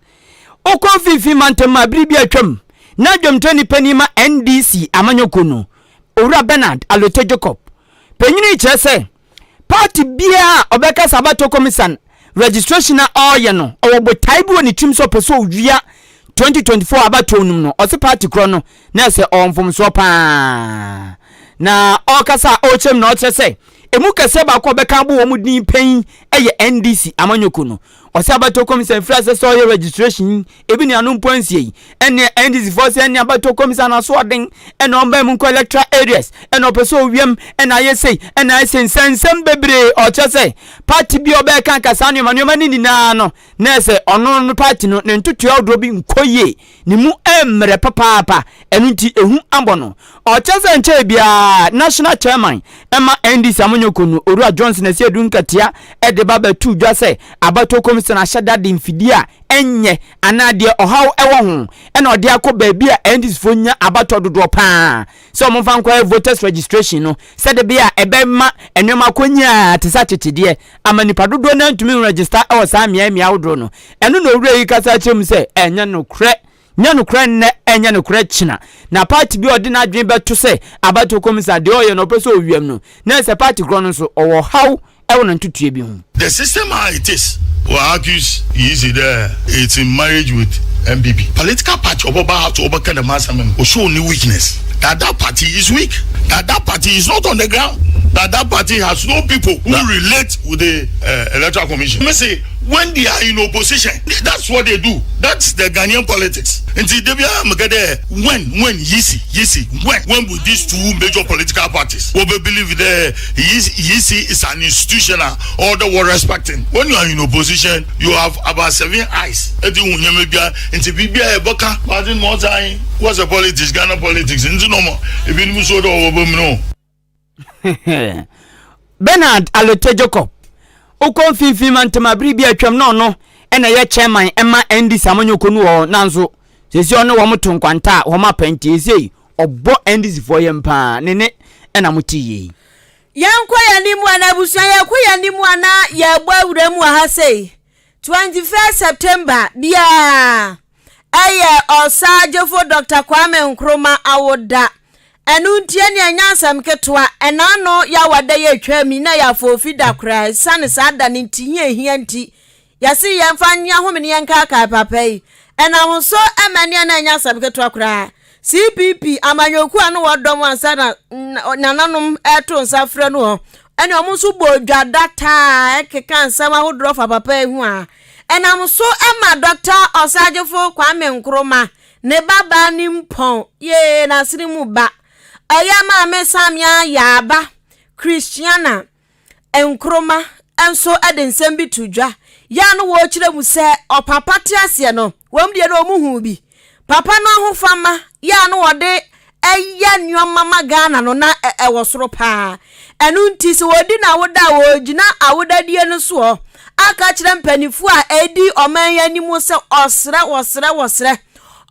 wokɔ mfimfini mantam a bere bi atwam na dwamtɔ panin ma NDC amanyɔkuo no, Owura Bernard Alote Jacob panyini kyerɛ sɛ party biara a ɔbɛka sɛ abatɔ kɔmisa registration a ɔreyɛ no ɔwɔ botae bi wɔ ne tirim sɛ ɔpɛ sɛ owia 2024 abatoɔ no mu no, ɔse party korɔ no na ɛsɛ ɔwɔ mfomsoɔ paa. Na ɔrekasa a ɔrekyerɛ mu na ɔkyerɛ sɛ emu kɛseɛ baako a ɔbɛka abɔ wɔn din pɛn yɛ NDC amanyɔkuo no. Ɔsɛ abatɔ kɔmisa mfiri asɛ sɛ ɔyɛ registration ebi ne ano mpo nsie yi ɛne NDC foɔ sɛ ɛne abatɔ kɔmisa n'aso ɔden ɛna ɔmbɛn mu nkɔ electoral areas ɛna ɔpɛ sɛ owiem ɛna ayɛ sei ɛna ayɛ sei nsɛnsɛm bebree. Ɔkyerɛ sɛ party bi a ɔbɛka kasa nneɛma nneɛma ne nyinaa no na ɛsɛ ɔno no party no ne ntotoa ahodoɔ bi nkɔ yie ne mu mmerɛ papaapa. Ɛno nti ehu abɔ no. Ɔkyerɛ sɛ nkyɛn biara national chairman ɛma NDC amanyɔkuo no, Owura Johnson Asiedu Nkatia, ɛde ba bɛtu dwa sɛ abatɔ commission ahyɛ da de mfidie a ɛnyɛ anaa deɛ ɔhaw ɛwɔ ho ɛna ɔde akɔ baabi a NDC foɔ nya abatɔ dodoɔ paa sɛ ɔmo fa nkɔyɛ voters registration no sɛde bi a ɛbɛma nneɛma akɔ nyaa te sɛ akyekyedeɛ ama nipa dodoɔ no ntumi register ɛwɔ saa mmea mmea ahodoɔ no. Ɛno na owura yi kasa kyerɛ mu sɛ ɛnyɛ nokorɛ, nyɛ nokorɛ nnɛ. ɛnyɛ nokorɛ kyena. Na party bi a ɔde n'adwene bɛto sɛ abatoɔ kɔmisa deɛ ɔyɛ no ɔpɛ sɛ ɔwiam no, na ɛsɛ party korɔ no nso ɔwɔ haw ɛwɔ ne ntotoeɛ bi ho. The system how it is wɔ accuse EC dɛ it's in marriage with NPP. Political party ɔbɛba ha to ɔbɛka dɛm asɛm no, ɔshow ne weakness that that party is weak, that that party is not on the ground, that that party has no people who relate with the electoral commission. Mese when they are in opposition, that's what they do. That's the Ghanaian politics. Nti debi a meka dɛ when EC EC when with these two major political parties wo be believe dɛ EC is an institution a all the world respecting. When you are in opposition, you have about seven eyes. Eti hu nyɛma bia nti biribi a ɛbɛka party no ɔsan what's the politics, Ghana politics, nti nɔɔma ebinom so dɛ ɔwɔ bɛ mu no. Bernard Allotey Jacob, wokɔ Mfimfini Mantam abere bi atwam na ɔno ɛna ɛyɛ chairman ɛma NDC amanyɔkuo no wɔ hɔ, nanso sɛsi ɔne wɔn to nkwanta a wɔn apɛnti esei ɔbɔ NDC foɔ yɛm paa ne ne ɛna mo ti yie. Yɛnkɔ yɛn anim ana, abusua? Yɛkɔ yɛn anim ana, yɛbɔ awura mu wɔ ha sei. 21 September biaa ɛyɛ Ɔsagyefo Dr Kwame Nkrumah awoda. Ɛno ntie ne ɛnya asɛm ketewa. Ɛna no yɛawada yɛ atwa mi na yɛafɔ ofi da koraa. Ɛsiane saa da no nti hia hia nti yɛse yɛmfa nyɛ home ne yɛnkaakae papa yi. Ɛnam so ɛma nea na ɛnya asɛm ketewa koraa, CPP amanyɔkuo a no wɔdɔm ansa na nananom ɛto nsa frɛ no hɔ, ɛne ɔmo nso bɔ dwa taa ɛkeka nsɛm ahodoɔ fa papa yi ho a ɛnam so ɛma Dr Ɔsagyefo Kwame Nkrumah ne babaa ne mpɔn yee n'asene mu ba, ɛyɛ Maame Samia Yaaba Christiana Nkrumah, nso de nsɛm bi to dwa yaa no wɔrekyerɛ mu sɛ ɔpapa te aseɛ no, wɔn deɛ no wɔn hu bi papa no ahofama yaa no wɔde ɛyɛ nneɛma ma Ghana no na ɛwɔ soro paa. Ɛno nti sɛ wɔdi n'awoda a wɔgyina awodadie no soɔ aka kyerɛ mpanimfoɔ a ɛdi ɔman yi anim sɛ ɔsrɛ wɔsrɛ wɔsrɛ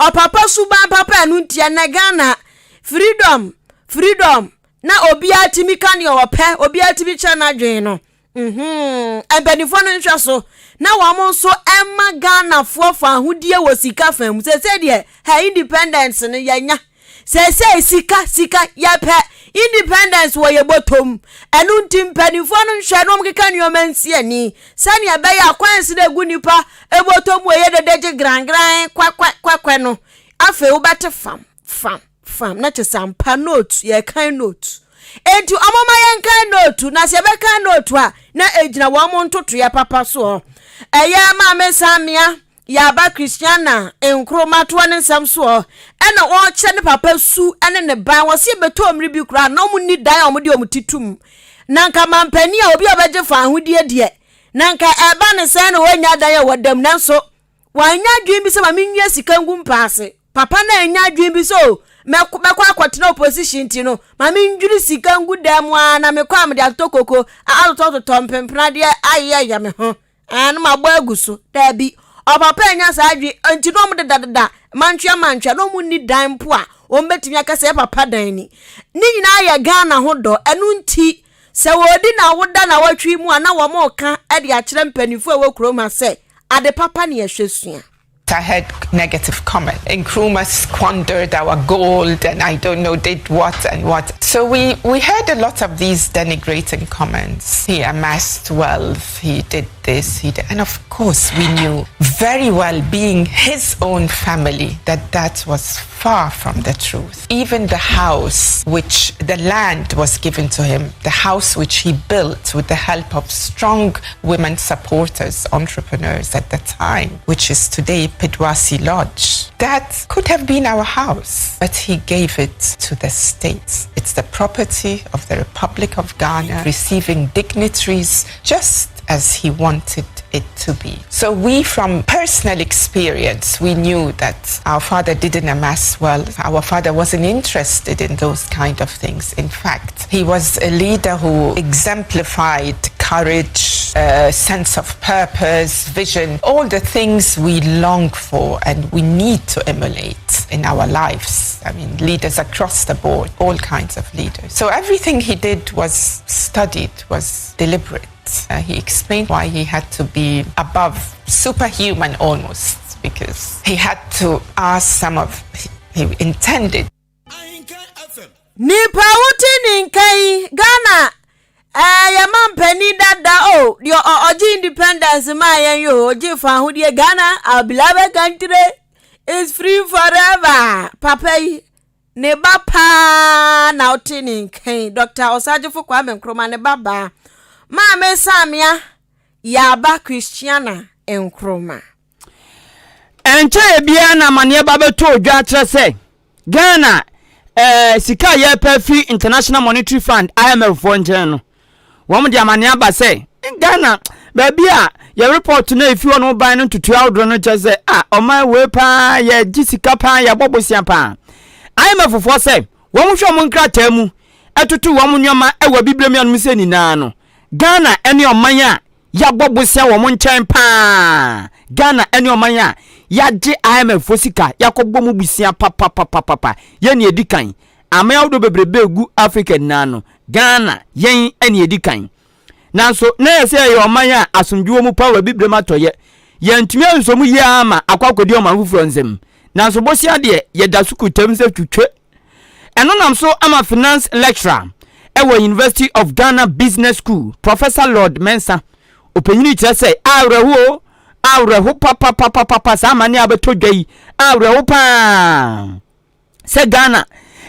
ɔpapa suban papa. Ɛno nti ɛnɛ Ghana freedom freedom na obiara tumi ka nea ɔpɛ, obiara tumi kyerɛ n'adwene no, mpanimfoɔ no nhwɛ so na wɔn nso ɛma Ghanafoɔ fa ahodie wɔ sika fam mu. Sɛsɛ deɛ ha independence no yɛnya sɛsɛ sika sika yɛpɛ independence wɔ yɛ bɔtɔm. Ɛno nti mpanimfoɔ no nhwɛ na wɔn keka nneɛma nsi ani sɛnea ɛbɛyɛ akwan si na egu nipa ebɔtɔm wɔ yɛ dede gye grangran kwakwa kwakwa no. Afei wobɛte fam fam fam na kyerɛ sɛ ampa note, yɛkan note. Enti ɔmoma yɛnkan note, na sɛ yɛbɛkan note a na egyina wɔn mo ntotoeɛ papa soɔ. Ɛyɛ Maame Samia Yaba Christiana Nkrumah toɔ ne nsɛm soɔ ɛna ɔrekyerɛ ne papa su ne ne ban. Wɔsi ebɛtɔ mmiri bi koraa na wɔn ni dan a wɔde wɔn ti tum na nka mampanin a obi a ɔbɛgye fa ahodie deɛ na nka ɛba ne sɛn na wɔnya dan a wɔdam, nanso wɔanya adwene bi sɛ maame nwie sika ngu mpaase. Papa na anya adwene bi sɛ o mɛkɔ akɔtena opposition ti no, maame ndwiri sika ngu dan mu a na mekɔ a mede atotɔ koko atotɔtotɔ mpempenadeɛ ayɛyɛ me ho ɛno ma bɔ agu so. Daabi, ɔpapa anya saa adwene nti na ɔmo dedadeda mantwea mantwea na ɔmo ni dan mpo a wɔn bɛtumi aka sɛ papa dan ni. Ne nyinaa yɛ Ghana ho dɔ. Ɛno nti sɛ wɔdi na awoda na wɔtwe mu a na wɔn ka de akyerɛ mpanimfoɔ a ɛwɔ kurom ha sɛ ade papa ne yɛhwɛ sua. I heard negative comment. Nkrumah squandered our gold and I don't know, did what and what. So we heard a lot of these denigrating comments. He amassed wealth, he did this, he did. And of course, we knew very well, being his own family, that that was far from the truth. Even the house, which the land was given to him, the house which he built with the help of strong women supporters, entrepreneurs at the time, which is today Peduase Lodge, that could have been our house, but he gave it to the state. It's the property of the Republic of Ghana, receiving dignitaries just as he wanted it to be. So we, from personal experience, we knew that our father didn't amass wealth. Our father wasn't interested in those kind of things. In fact, he was a leader who exemplified courage, sense of purpose, vision, all the things we long for and we need to emulate in our lives. I mean, leaders across the board, all kinds of leaders. So everything he did was studied, was deliberate. He explained why he had to be above superhuman almost, because he had to ask some of his he intended. Nipa wote ne nka yi, Ghana eh, yɛ mampanin dada o, deɛ ɔgye independence maa yɛn yi o, ɔgye fahodie Ghana, our beloved country is free forever. Papa yi, ne ba paa na wote ne nka yi, Dr. Osagyefo Kwame Nkrumah ne ba baa, Maame Samia Yaaba Christiana Nkrumah. Ɛnkyɛeɛ biara na amaneɛ ba bɛtɔɔ dwa kyerɛ sɛ Ghana eh, sika a yɛrepɛ afiri International Monetary Fund IMF foɔ nkyɛn no, wɔn de amaneɛ aba sɛ Ghana baabi a yɛ report no a ɛfi hɔ no ban no ntotoeɛ ahodoɔ no kyerɛ sɛ a ɔman wei paa yɛgye sika paa yɛbɔ bosea paa. IMF foɔ sɛ wɔn hwɛ wɔn nkrataa mu ɛtoto wɔn nneɛma ɛwɔ abibire mu sɛ nyinaa no Ghana ɛne ɔman a Yɛabɔ bosea wɔ mo nkyɛn paa. Ghana ɛne ɔman a yɛagye IMF foɔ sika, yɛakɔbɔ mu bosea papapapapa. Yɛn na yɛdi kan. Aman ahodoɔ bebrebe ɛgu Africa nyinaa no, Ghana, yɛn ɛne yɛdi kan. Nanso, na ɛyɛ sɛ yɛyɛ ɔman a asomdwe wɔ mu paa wɔ Abibirem atɔeɛ. Yɛantumi ansɔ mu yie ara ma akɔ akɔdi ɔman foforɔ nsam. Nanso bosea deɛ, yɛda so kutam sɛ twitwe. Ɛno nam so ama finance lecturer wɔ University of Ghana Business School, Professor Lord Mensah, ɔpanyini kyerɛ sɛ awerɛho o, awerɛho papapapapa saa amane a abɛtɔ dwa yi, awerɛho paa sɛ Ghana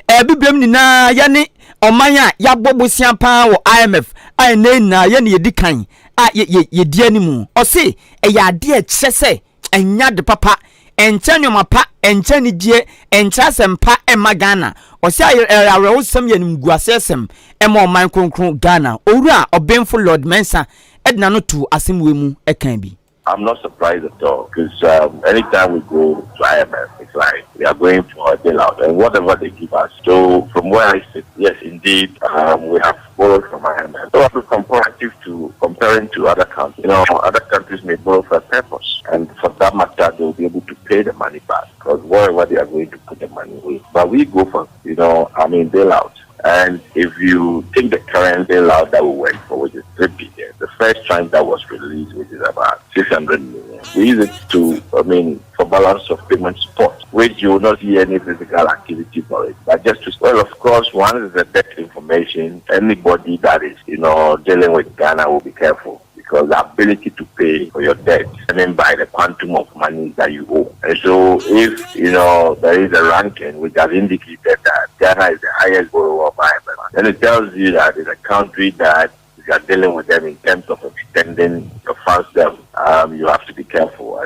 abibirem nyinaa yɛne ɔman a yɛabɔ bosea paa wɔ IMF a ɛnɛ nyinaa yɛne yɛdi kan a yɛdi anim. Ɔse ɛyɛ adeɛ a ɛkyerɛ sɛ ɛnyɛ ade papa, ɛnkyɛ nneɛma pa, ɛnkyɛ anigyeɛ, ɛnkyerɛ asɛm pa ɛmma Ghana. Ɔsɛ ɛyɛ awerɛhosɛm yɛ animguaseɛsɛm ɛma ɔman kronkron Ghana. Owura Ɔbenfo Lord Mensah ɛde n'ano too asɛm wei mu ɛkaa bi. I'm not surprised at all because um, anytime we go to IMF, it's like we are going for a bailout and whatever they give us. So from where I sit, yes, indeed, um, we have borrowed from IMF. So comparative to comparing to other countries, you know, other countries may borrow for a purpose, and for that matter, they will be able to pay the money back because wherever they are going to put the money with. But we go for, you know, I mean, bailout. And if you take the current bailout that we went for, which is 3 billion, the first tranche that was released, which is about 600 million, we use it to, I mean, for balance of payment support, which you will not see any physical activity for it. But just to, well, of course, one is the debt information. Anybody that is, you know, dealing with Ghana will be careful because the ability to pay for your debt, I mean, by the quantum of money that you owe. And so if, you know, there is a ranking which has indicated that Ghana is the highest borrower by then it tells you that it's a country that if you are dealing with them in terms of extending your funds them, um, you have to be careful.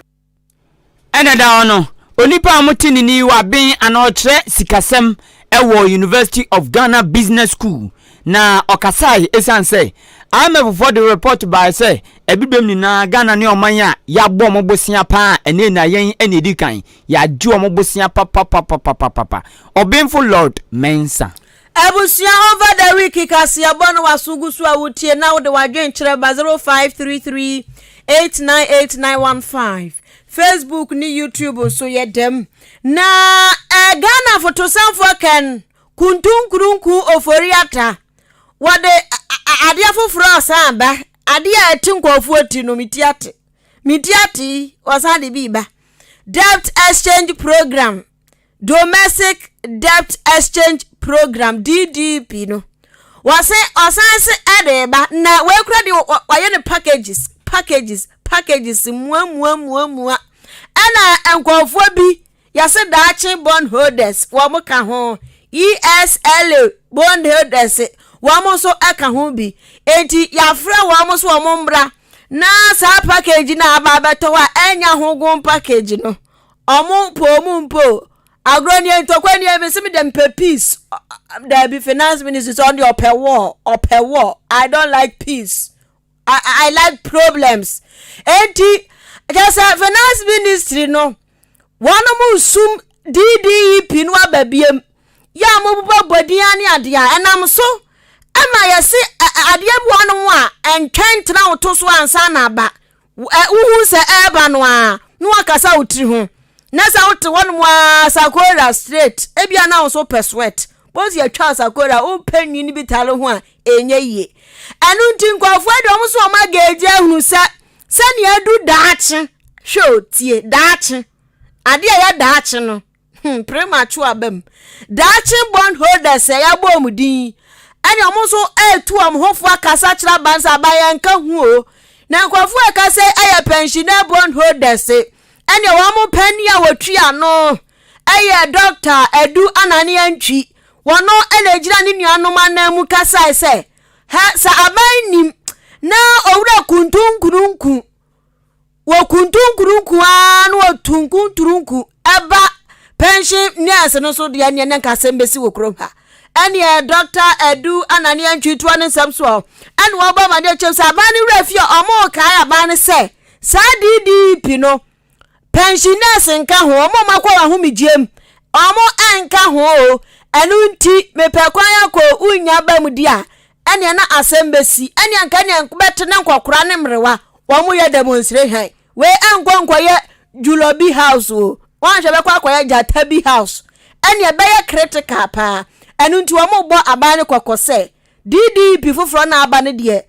Ɛna da hɔ no, onipa a wɔte ne ni waben anaa ɔkyerɛ sikasɛm wɔ University of Ghana Business School na ɔkasae esiane sɛ IMF foɔ de report bae sɛ abibirem nyinaa Ghana ne ɔman a yɛabɔ wɔn bosea paa a ɛnɛ na yɛn na edi kan yɛagye wɔn bosea papapapapapa. Ɔbenfo Lord Mensah. Abusua over the week kaseɛbɔ no waso gu so a wotie na wode wadwen kyerɛ ba 0533 898915 Facebook ne YouTube nso yɛ dɛm na eh, Ghana fotosanfoɔ Ken Kuntunkurunku Ofori Atta wɔde adeɛ foforɔ ɔsan ba adeɛ a ɛte nkurɔfoɔ ti no meti ate meti ate yi ɔsan de bi ba debt exchange program Domestic Debt Exchange Program, DDP, no, wɔse ɔsan se ɛde ba na wei kura deɛ wɔayɛ no packages packages packages mua mua mua mua ɛna nkurɔfoɔ bi yɛse daakye bond holders wɔn ka ho ESLA bond holders wɔn nso ka ho bi enti yɛafrɛ wɔn nso wɔn mmra na saa package no aba abɛtɔ hɔ a ɛnya ho gon package no Ɔmo mpo ɔmo mpo o. Agorɔ nie ntɔkwa nie mese me deɛ mepɛ peace daabi finance ministry sɛ ɔno deɛ ɔpɛ war ɔpɛ war I don't like peace I, I like problems enti kyɛ sɛ finance ministry no wɔn mo nsum DDEP no aba biem yɛ a mobobɔ bɔdin ne adeɛ a ɛnam so ɛma yɛse adeɛ bi wɔn mo a ɛntwɛn ntena wo to so ansa na aba Wohu sɛ ɛreba no ara na wakasa wo tiri ho. Na sɛ wote hɔnom ara sakora straight, ebia na wo nso wopɛ sweat. Bosi atwa sakora, wopɛ nwi no bi tare ho a, ɛnyɛ yie. Ɛno nti nkurɔfoɔ de wɔn nso wɔn ageegye ahunu sɛ sɛnea adu daakye, hwɛ o tie, daakye, adeɛ a ɛyɛ daakye no. Hmm, premature aba mu. Daakye bond holders a yɛabɔ wɔn din ɛne wɔn nso ɛretu wɔn ho fo akasa kyerɛ aban sɛ aban yɛn nka ho o. Na nkurɔfoɔ a ɛka sɛ ɛyɛ pensioner bond holders ɛne wɔn panin a wɔtwi ano ɛyɛ Dɔkta Adu Anane Antwi. Wɔn ɛna egyina ne nuanom anan mu kasae sɛ hɛ sɛ aban nim na owura kuntunkununku Wɔkuntunkurunku ara na wɔtunkunturunku ɛba pension nurse no so deɛ neɛ ne nka asɛm bɛsi wɔ kurom ha. Ɛneɛ Dɔkta Adu Anane Antwi toa ne nsɛm soɔ ɛna wɔbɔ amaneɛ kyɛm sɛ aban no werɛ fie a ɔmo kae aban no sɛ saa DDP no pension nurse nka ho ɔmo ɔmo akɔ ahomegyeɛ mu ɔmo ɛnka ho o ɛno nti mepɛ kwan akɔ wonya ba mu di a ɛneɛ na asɛm bɛsi ɛneɛ nka ɛneɛ bɛte ne nkɔkora ne mmerewa Wɔn yɛ demonstration. Wei ɛnkɔ nkɔyɛ Julobi house o. Wɔn ahwɛ bɛkɔ akɔyɛ Gyata bi house. Ɛne ɛbɛyɛ critical paa. Ɛno nti wɔn bɔ aban no kɔkɔ sɛ DDP foforɔ na aba no deɛ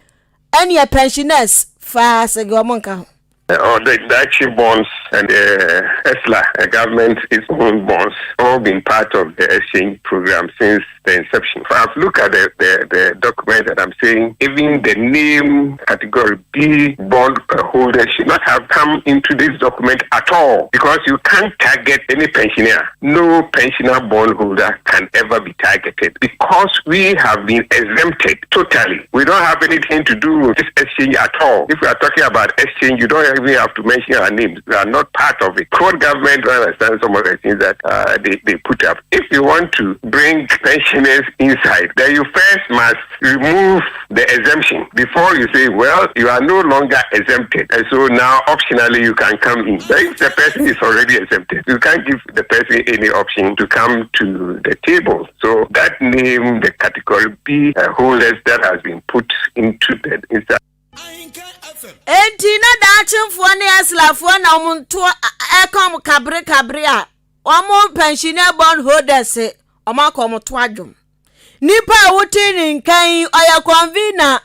ɛneɛ pensioners faa sege wɔn nka ho. Or the Daakye bonds and the ESLA, the government its own bonds, all been part of the exchange program since the inception. I've looked at the, the, the document and I'm saying even the name category B bond holder should not have come into this document at all because you can't target any pensioner. No pensioner bond holder can ever be targeted because we have been exempted totally. We don't have anything to do with this exchange at all. If we are talking about exchange, you don't even have to mention our names. We are not part of it. Court government don't understand some of the things that uh, they, they put up. If you want to bring pensioners inside, then you first must remove the exemption before you say, well, you are no longer exempted. And so now optionally you can come in. But if the person is already exempted, you can't give the person any option to come to the table. So that name, the category B uh, holders that has been put into the inside. Enti na daakyefoɔ ne Aslafoɔ na wɔn nto ɛka wɔn kabere kabere a wɔn pensioner bond holders wɔn akɔ wɔn to adwom. Nipa a wote ne nka yi ɔyɛ convener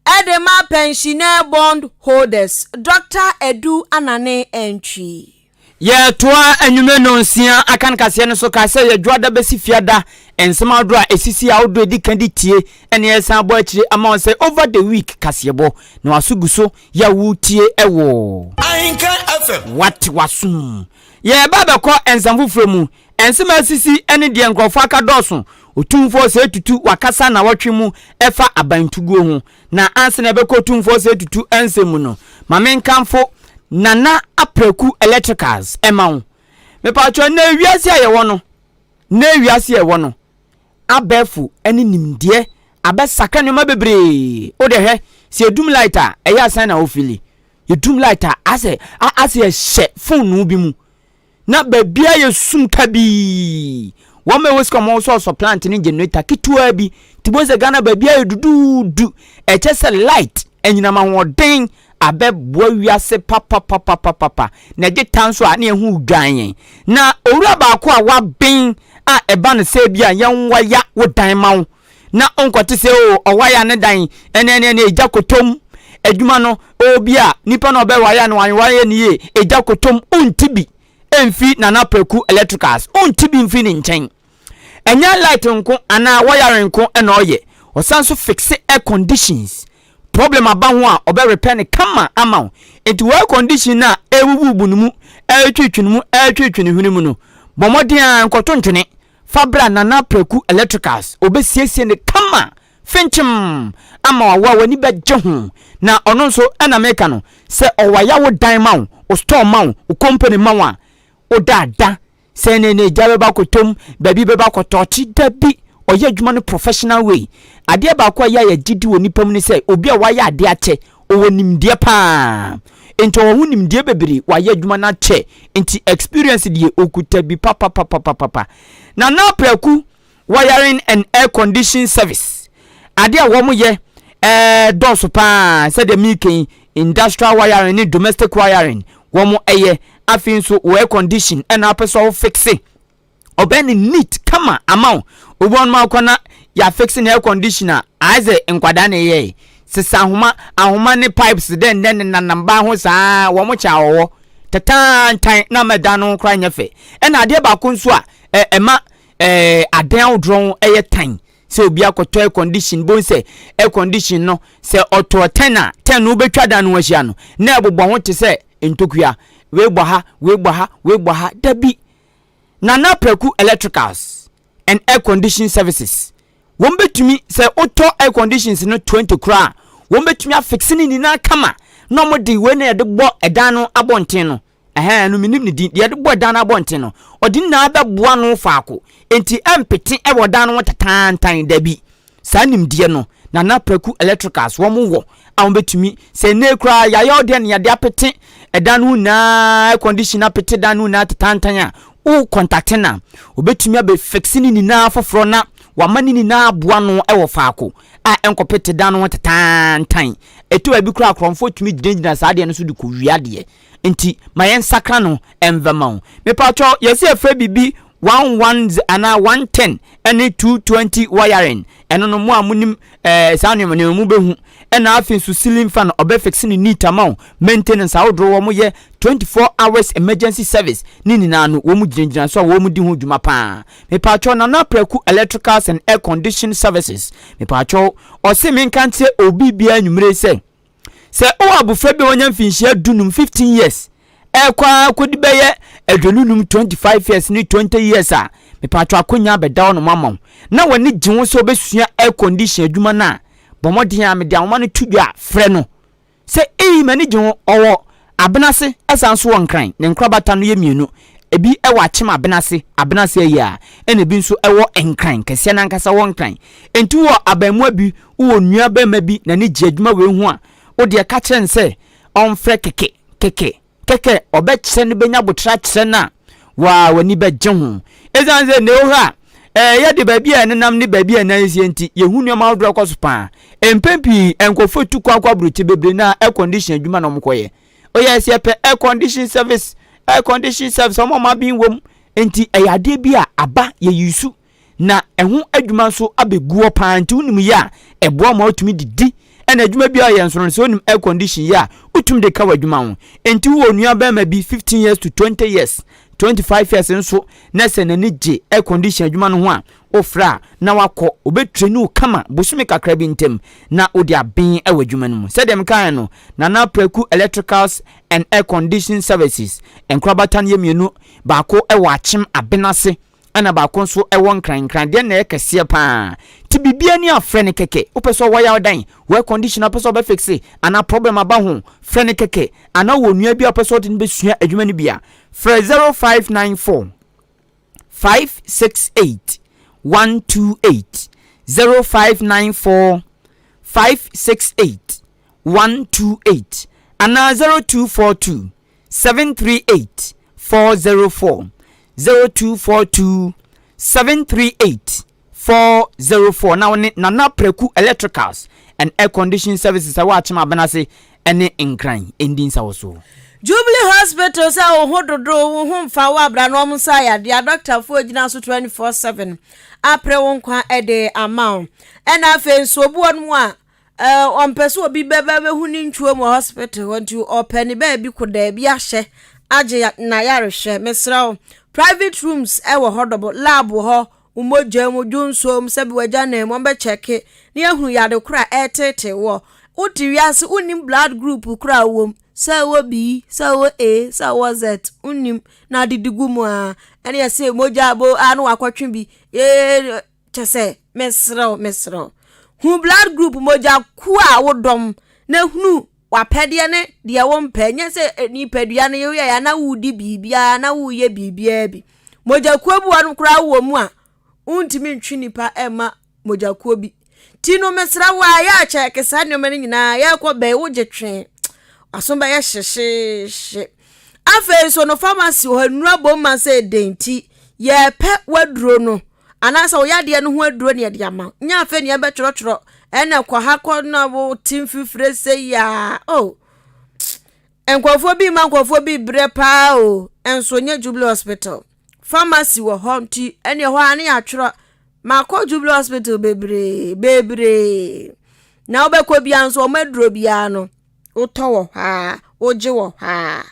ɛde ma pensioner bond holders Dr. Edu Anane Antwi. Yɛtoa anwummerɛ nnɔnsia akan kaseɛ no so kae sɛ yɛ dwoada bɛsi fiada nsɛm ahodoɔ a ɛsisi ahodoɔ ɛdi kan de tie ɛne yɛsan bɔ akyire ama wɔn sɛ over the week kaseɛbɔ na waso gu so yɛ a wotie ɛwɔ Ahenkan FM. Wate wasom yɛba bɛkɔ nsɛm foforɔ mu nsɛm a asisi ɛne deɛ nkurɔfoɔ aka dɔɔso Otumfoɔ Osei Tutu wakasa nawɔtwe mu ɛfa abantuguo ho na ansa na yɛbɛkɔ Otumfoɔ Osei Tutu nsɛm mu no ma menkamfo Nana Apraku Electricals ɛma wo. Mepatwɔ nnɛ wiase a yɛwɔ no, nnɛ wiase a yɛwɔ no, abɛɛfo ɛne nimdeɛ abɛsakra nneɛma bebree. Wo deɛ hwɛ, sɛ yɛdum light a, ɛyɛ asan na wofili. Yɛdum light a, asɛ asɛ yɛhyɛ phone bi mu. Na baabiara yɛ sum kabii. Wɔn a ɛwɔ sika wɔn sɔɔsɔ plant ne generator ketewa bi. Nti bo sɛ Ghana baabiara yɛ duduudu. Ɛkyɛ sɛ light anyinam ahoɔden abɛboa wiase papapapapapa. Na ɛgye ta nso a na ɛho dwan yɛn. Na owura baako a waben a ɛba no sɛ bi a yɛnwaya wo dan ma wo. Na ɔnkɔte sɛ o ɔwaya ne dan ɛne ɛne ɛne egya kotom adwuma no obi a nipa na ɔbɛwaya no wanwaya ne yie egya kotom wonti bi mfi Nana Praku Electricals wonti bi mfi ne nkyɛn ɛnyɛ light nko anaa wiring nko ɛna ɔyɛ ɔsan so fixe air conditions problem aba ho a ɔbɛ repair ne kama ama wo nti wɔ air condition no a ɛwuwubu no mu ɛretwetwe no mu ɛretwetwe ne hwene mu no bɔ mmɔden a nkɔto ntwene Fa bra Nana Preku Electricals, ɔbɛsiesie no kama finkyim ama wo a w'ani bɛgye ho. Na ɔno nso ɛna meka no, sɛ ɔwaya wo dan ma wo, wo store ma wo, wo company ma wo a, woda ada sɛ ne ne gya bɛba akɔtɔm, baabi bɛba akɔtɔɔkye, dabi, ɔyɛ adwuma no professional way. Adeɛ baako a ɛyɛ a yɛgye di wɔ nipa mu ne sɛ, obi a wayɛ adeɛ akyɛ, ɔwɔ nimdeɛ paa. Nti ɔwɔ ho nimdeɛ bebree, wayɛ adwuma no akyɛ, nti experience deɛ ɔkuta bi papapapapapa. Nana Apraku Wiring and Air Condition Service, adeɛ a wɔn yɛ ɛɛ dɔɔso paa sɛdeɛ meka yi, industrial wiring ne domestic wiring wɔn ɛyɛ, afei nso wɔ air condition ɛna apɛ sɛ ɔfixe ɔbɛn no neat kama ama wo. Obi wɔn akɔ na yɛafixe ne air condition a ayɛ sɛ nkwadaa na ɛyɛe. Sesa ahoma ahoma ne pipes dɛn dɛn ne nanam ban ho saa wɔn kyɛ awɔwɔ. tataantan na ama dan no ho koraa nyɛ fɛ. Ɛna adeɛ baako nso a ɛma adan ahodoɔ ho yɛ tan sɛ obi akɔtɔ air condition bohu sɛ air condition no sɛ ɔtɔɔ tɛn a tɛn no wobɛtwa dan no ho ahyia no na ɛbobɔ ho te sɛ ntokua wei bɔ ha wei bɔ ha wei bɔ ha dabi Nana Praku Electricals and Air Condition Services wɔn bɛtumi sɛ wotɔ air conditions no 20 koraa a wɔn bɛtumi afixe ne nyinaa kama na wɔn de wei na yɛde bɔ ɛdan no abɔnten no Ɛhɛn, no minnim ne din. Deɛ yɛde bɔ dan no abɔnten no, ɔde ne nyinaa bɛboa ano faako. Enti ɛmpete wɔ dan no ho tantaantan, dabi. Saa nimdeɛ no, Nana Praku Electricals, wɔn wɔ a wɔbɛtumi, sɛ nnɛ yi koraa yɛayɛ wo deɛ na yɛde apete ɛdan no ho nyinaa, air condition apete dan no ho nyinaa tantaantan a, wo kɔntakte no a, ɔbɛtumi abɛ fixe ne nyinaa foforɔ na wama ne nyinaa aboa ano wɔ faako a ɛnkɔpete dan no ho tantaantan. Ɛtɔ baabi koraa a, akorɔmfoɔ tumi gyinagyina saa adeɛ no so de kɔwia adeɛ. Nti ma yɛnsakra no mfa ma wo. Mepakyɛw, yɛse yɛfrɛ biribi 110 anaa 110 ɛne 220 wiring. Ɛno no mo a monim eh, saa nneɛma nneɛma mu bɛhu. Ɛna afei nso ceiling fan ɔbɛ fix ne neat ama wo. Maintenance ahodoɔ wɔn yɛ 24 hours emergency service ne nyinaa no wɔn gyinagyina so a wɔn di ho dwuma paa. Mepakyɛw, Nana Praku Electricals and Air Condition Services. Mepakyɛw, ɔse menka nkyerɛ obi biara anwummere sɛ Sɛ wowɔ abofra bi a wanya mfinhyia dunum, 15 years, ɛrekɔ ara kɔdi bɛyɛ aduonunum, 25 years ne 20 years a, mepatwɔ akonya abɛda hɔ nom ama wo, na w'ani gye ho sɛ wobɛsua air condition adwuma no a, bɔ mmɔden a mede ahoma no to dwa a, frɛ no sɛ, Ei, m'ani gye ho. Ɔwɔ Abenase, ɛsan nso wɔ Nkran. Ne nkorabata no yɛ mmienu. Ebi wɔ Akyem Abenase, Abenase ayi a, ɛna ebi nso wɔ Nkran, kɛseɛ no ankasa wɔ Nkran. Enti wowɔ abaamua bi, wowɔ nua barima bi n'ani gye adwuma wei ho a, wo deɛ ka kyerɛ no sɛ ɔmfrɛ kɛkɛ, kɛkɛ, kɛkɛ, ɔbɛkyerɛ no bɛnya aboterɛ akyerɛ no a, waa w'ani bɛgye ho. Ɛsiane sɛ nnɛ wohwɛ a, ɛɛ yɛde baabi a yɛnenam ne baabi a yɛn nan sie nti, yɛhu nneɛma ahodoɔ ɛkɔ so paa. Mpɛn pii, nkurɔfoɔ tu kwan kɔ aburokyi bebree no a air condition adwuma na wɔkɔyɛ. Oyɛ sɛ yɛpɛ air condition service, air condition service, wɔn a wɔn aben wom. Nti ɛyɛ adeɛ bi a aba yɛyi su na ɛho adwuma nso abɛgu hɔ paa nti wonim yɛ a ɛboa ma wotumi didi ɛna adwuma bi a ɔyɛ nso no sɛ wonim air condition yɛ a wotumi de ka w'adwuma ho nti wowɔ nua bɛrima bi 15 years to 20 years 25 years nso na sɛ n'ani gye air condition adwuma no ho a wofrɛ a na wakɔ obɛtrain wo kama bosome kakra bi ntam na wode aben wɔ adwuma no mu sɛdeɛ mekaeɛ no Nana Praku Electricals and Air Condition Services nkorabata no yɛ mmienu baako wɔ Akyem Abenase ɛna baako nso ɛwɔ Nkran. Nkran deɛ na ɛyɛ kɛseɛ paa. Nti biribiara ni a frɛ no kɛkɛ. Wopɛ sɛ ɔwaya wo dan, wo air conditioner wopɛ sɛ ɔbɛ fixe anaa problem aba ho, frɛ no kɛkɛ. Anaa wowɔ nua bi a wopɛ sɛ ɔde no bɛsua adwuma no bi a, frɛ 0594 568 128, 0594 568 128 anaa 0242 738 404, 0242 738 404 na wo ne Nana Praku Electricals and Air Condition Services a ɛwɔ Akyem Abenase ne Nkran ndi nsawɔsoɔ. Jubilee Hospital sɛ wo ho dodo wo ho mfa wo abra na wɔn nsa yadeɛ adɔktafoɔ gyina so 24/7 apere wo nkwa de ama wo ɛna afei nso obi wɔ no mu a Eh, ɔmpɛ sɛ obi bɛba bɛhu ne ntwuo mu wɔ hospital hɔ nti ɔpɛ ne baabi ko daabi ahyɛ agye n'ayarehwɛ. Mesrɛ wo, private rooms wɔ hɔ dɔbɔ, lab wɔ hɔ, wo mogya mu, dwonsuo mu, sɛbi w'agya nan mu, wɔbɛkyɛke na yɛahunu yade koro a ɛreteetee woɔ. Wote wiase, wonnim blood group koro a wowɔ mu, sɛ wowɔ B, sɛ wowɔ A, sɛ wowɔ Z, wonnim na adidi gu mu a, ɛne yɛse mogya bo a na wakɔtwe bi, ee, Kyɛ sɛ, mesrɛ wo, mesrɛ wo, hu blood group, mogya kuo a wodɔm, na hunu w'apɛdeɛ ne deɛ wompɛ. Nyɛ sɛ eh, nipadua no yɛyɛ ya na wodi biribiara na woyɛ biribiara bi. Mogya kuo bi wɔ no koraa wɔ mu a, wontumi ntwe nipa mma mogya kuo bi. Ti no mesrɛ wo a, yɛ akyɛke saa nneɛma no nyinaa, yɛkɔ bɛn wogye twe. Aso bɛyɛ hyehyeehye. Afei nso no pharmacy hɔ nnuro abom ma sɛ den nti yɛpɛ w'aduro no. Anaasɛ wo yadeɛ no ho aduro ne yɛde ama wo. Nyɛ afei ne yɛbɛtwerɛtwerɛ ɛna kɔ ha kɔ na wote mfifire sɛ yaa oh. Nkurɔfoɔ bi ma nkurɔfoɔ bi brɛ paa o, nso nyɛ Jubilee Hospital. Pharmacy wɔ hɔ nti ɛne ɛhɔ a ne yɛatwerɛ. Makɔ Jubilee Hospital bebree bebree. Na wobɛkɔ biara nso wɔn aduro biara no wotɔ wɔ hɔ a wogye wɔ hɔ a.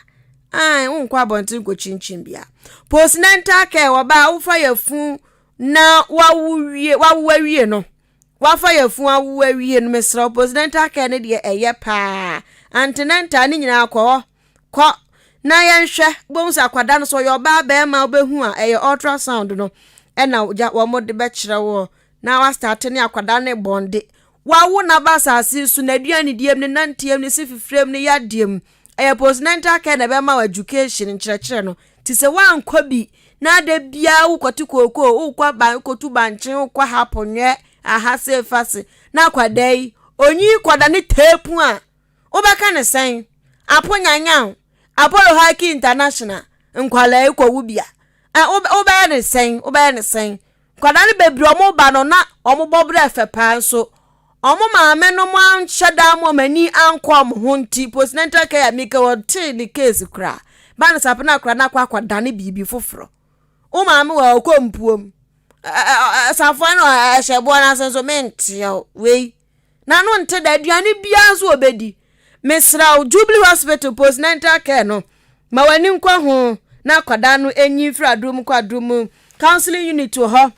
Ae, wonkɔ abɔnten nkɔkyinkyin bia. Postnatal care, ɔbaa wofa yafunu na wawo wie, wawo awie no, wafa yafunu awo awie no, mesrɛ wo, postnatal care no deɛ ɛyɛ paa. Antenatal ne nyinaa kɔ hɔ, kɔ na yɛnhwɛ, wobɛhu sɛ akwadaa no sɛ ɔyɛ ɔbaa bɛrima wobɛhu a ɛyɛ ultrasound no ɛna gya wɔn de bɛkyerɛ woɔ na wastate ne akwadaa no bɔnde. Wawo no aba asase so, n'aduanedie mu, ne nanteɛ mu, ne se fifire mu, ne yadeɛ mu. Ɛyɛ postnatal care na ɛbɛma wo education, nkyerɛkyerɛ no. Nti sɛ woankɔ bi na da biara wokɔte kookoo, wokɔ ban, wokɔtu bankye, wokɔ ha ponwɛ, aha se fa se, na akwadaa yi, onyi kɔda ne teepu a, wobɛka ne sɛn? Apo nyanyan, Apollo Haki International, nkwadaa yi kɔwo bi a, wobɛyɛ ne sɛn? Wobɛyɛ ne sɛn? Nkwadaa no bebree a wɔba no na wɔn bɔberɛ fɛ paa nso wɔn maame nom anhyɛ da ama wɔn ani ankɔ wɔn ho nti postnatal care a mika wɔtee ne case koraa ba no sapena akora no akɔ akɔdane biribi foforɔ wo maame wɔ ɔkɔ mpuom safoa no ɛhyɛ boɔ no ase nso menteɛ wei N'ano nte da, aduane biara nso ɔbɛdi. Mesrɛ wo, Jubilee Hospital postnatal care no, ma w'ani nkɔ ho na akwadaa no nyi mfiri aduro mu kɔ aduro mu. Counseling unit wɔ hɔ.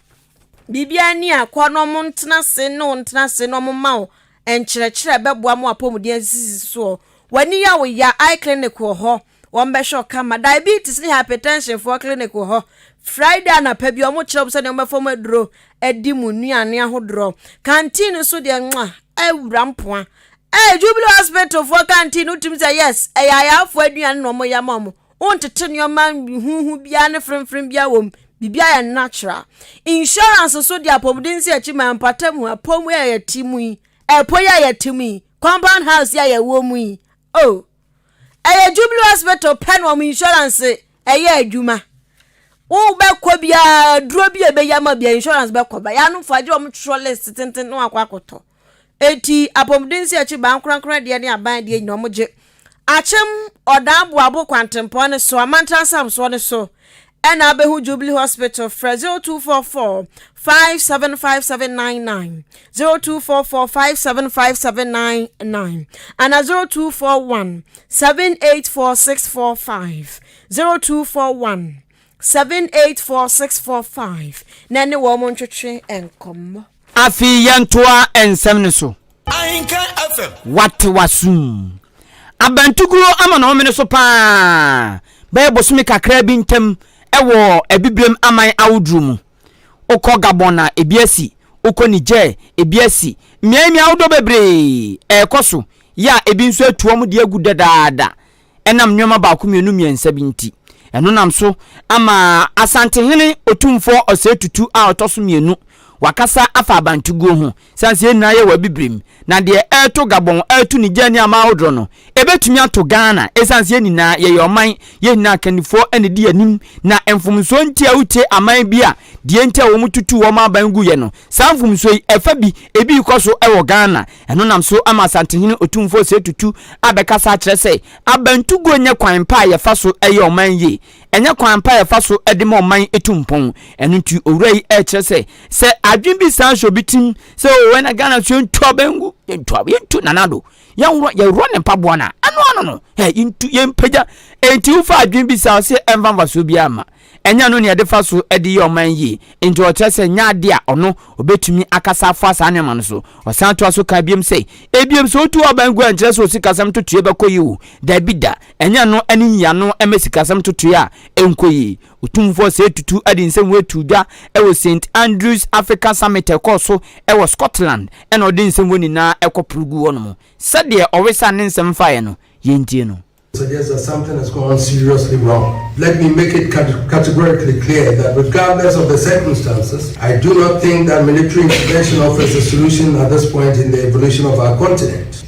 Biribiara ni a, kɔ na wɔn ntena ase ne wo ntena ase na wɔn ma wo nkyerɛkyerɛ bɛboa mo apɔmuden asisi soɔ. W'ani yɛ wo ya, eye clinic wɔ hɔ. Wɔn bɛhwɛ wo kama. Diabetes ne hypertension foɔ clinic wɔ hɔ. Friday anapa bi wɔn kyerɛ wo sɛdeɛ wɔbɛfa mu aduro adi mu nnuane ahodoɔ. Canteen nso deɛ nwa awura mpoa. Ɛɛ Jubilee Hospital foɔ canteen wotumi sɛ yes ɛyɛ ayaafoɔ aduane na wɔn yɛ ma wɔn. Wontete nneɛma huhu biara ne fremfrem biara wɔ mu. Biribi ayɛ natural. Insurance nso deɛ apɔmuden nsi akyi ma mpata mu apɔ mu yɛ yɛte mu yi. Ɛpɔ yi a yɛte mu yi. Compound house yi a yɛwɔ mu yi. Oh. Ɛyɛ Jubilee Hospital pɛ na wɔn insurance ɛyɛ adwuma. Wobɛkɔ biara duro bi a ɛbɛyi ama bia insurance bɛkɔ ba. Yɛanom fo agye wɔn twerɛ list tenten na wakɔ akɔtɔ. Eti apɔmuden si akyi ban korankora deɛ ne aban deɛ nyina wɔn gye. Akyem ɔdan boabo kwantempɔn ne so amantra nsamsoɔ ne so ɛna abɛhu Jubilee Hospital frɛ 0244 575799 0244 575799 ana 0241 784645 0241 784645 na ɛne wɔn ntwetwe nkɔmmɔ. Afei yɛntoa nsɛm no so. Ahenka FM. Wate w'asom. Abantuguro ama ne homene so paa bɛyɛ bosome kakraa bi ntam wɔ Abibirem aman ahodoɔ mu. Wokɔ Gabon a, ebi asi. Wokɔ Niger, ebi asi. Mmeae mmeae ahodoɔ bebree ɛrekɔ so yɛ a ebi nso atu wɔn de agu dadaada ɛnam nneɛma baako mmienu mmiɛnsa bi nti. Ɛno nam so ama Asantehene Otumfoɔ Osei Tutu a ɔtɔ so mmienu wakasa afa abantuguo ho. Sane sɛ yɛn nyinaa yɛwɔ Abibirem, na deɛ ɛreto Gabon, ɛreto Niger ne aman ahodoɔ no, ɛbɛtumi ato Ghana. Ɛsiane sɛ yɛn nyinaa yɛyɛ ɔman, yɛn nyinaa akannifoɔ na ɛdi yɛn anim, na mfomsoɔ nti a wotie aman bi a deɛ nti a wɔtutuu wɔn aban guiɛ no, saa mfomsoɔ yi, ɛfa bi, ebi rekɔ so wɔ Ghana. Ɛno nam so ama Asantehene Otumfoɔ Osei Tutu abɛkasa akyerɛ sɛ abantuguo nyɛ kwan pa a yɛfa so yɛ ɔman yie. Ɛnyɛ kwan pa a yɛfa so de ma ɔman tu mpɔn. Ɛno nti owura yi rekyerɛ sɛ, sɛ adwene bi san hyɛ obi tirim sɛ o ɛna Ghana so yɛntu abɛn ngu, yɛntu abɛn, yɛntu Nana Addo, yɛnworɔ yɛworɔ ne mpaboa no a, ɛno ano no, ɛ yɛntu yɛmpagya. Enti wofa adwene bi saa ɔsɛ ɛmfa mfasoɔ biara mma. Ɛnyɛ ɛno na yɛde fa so de yɛ ɔman yie. Enti ɔkyerɛ sɛ nyɛ adeɛ a ɔno ɔbɛtumi akasa afa saa nneɛma no so. Ɔsan toa so kaa biom sɛ, Ebiem sɛ wotu aban gu a ɛnkyerɛ sɛ osikasɛm ntotoeɛ bɛkɔ yie o. Dabi da. Ɛnyɛ ɛno ne nyiano ma sikasɛm ntotoeɛ a ɛnkɔ yie. Otumfoɔ Osei Tutu de nsɛm wei too dwa wɔ St Andrews Africa Summit a ɛkɔɔ so wɔ Scotland na ɔde nsɛm wei nyinaa kɔporo guu hɔnom. Sɛdeɛ ɔwesaa ne nsɛm faeɛ no, yɛntie no. Suggests that something has gone seriously wrong. Let me make it categorically clear that regardless of the circumstances, I do not think that military intervention offers a solution at this point in the evolution of our continent.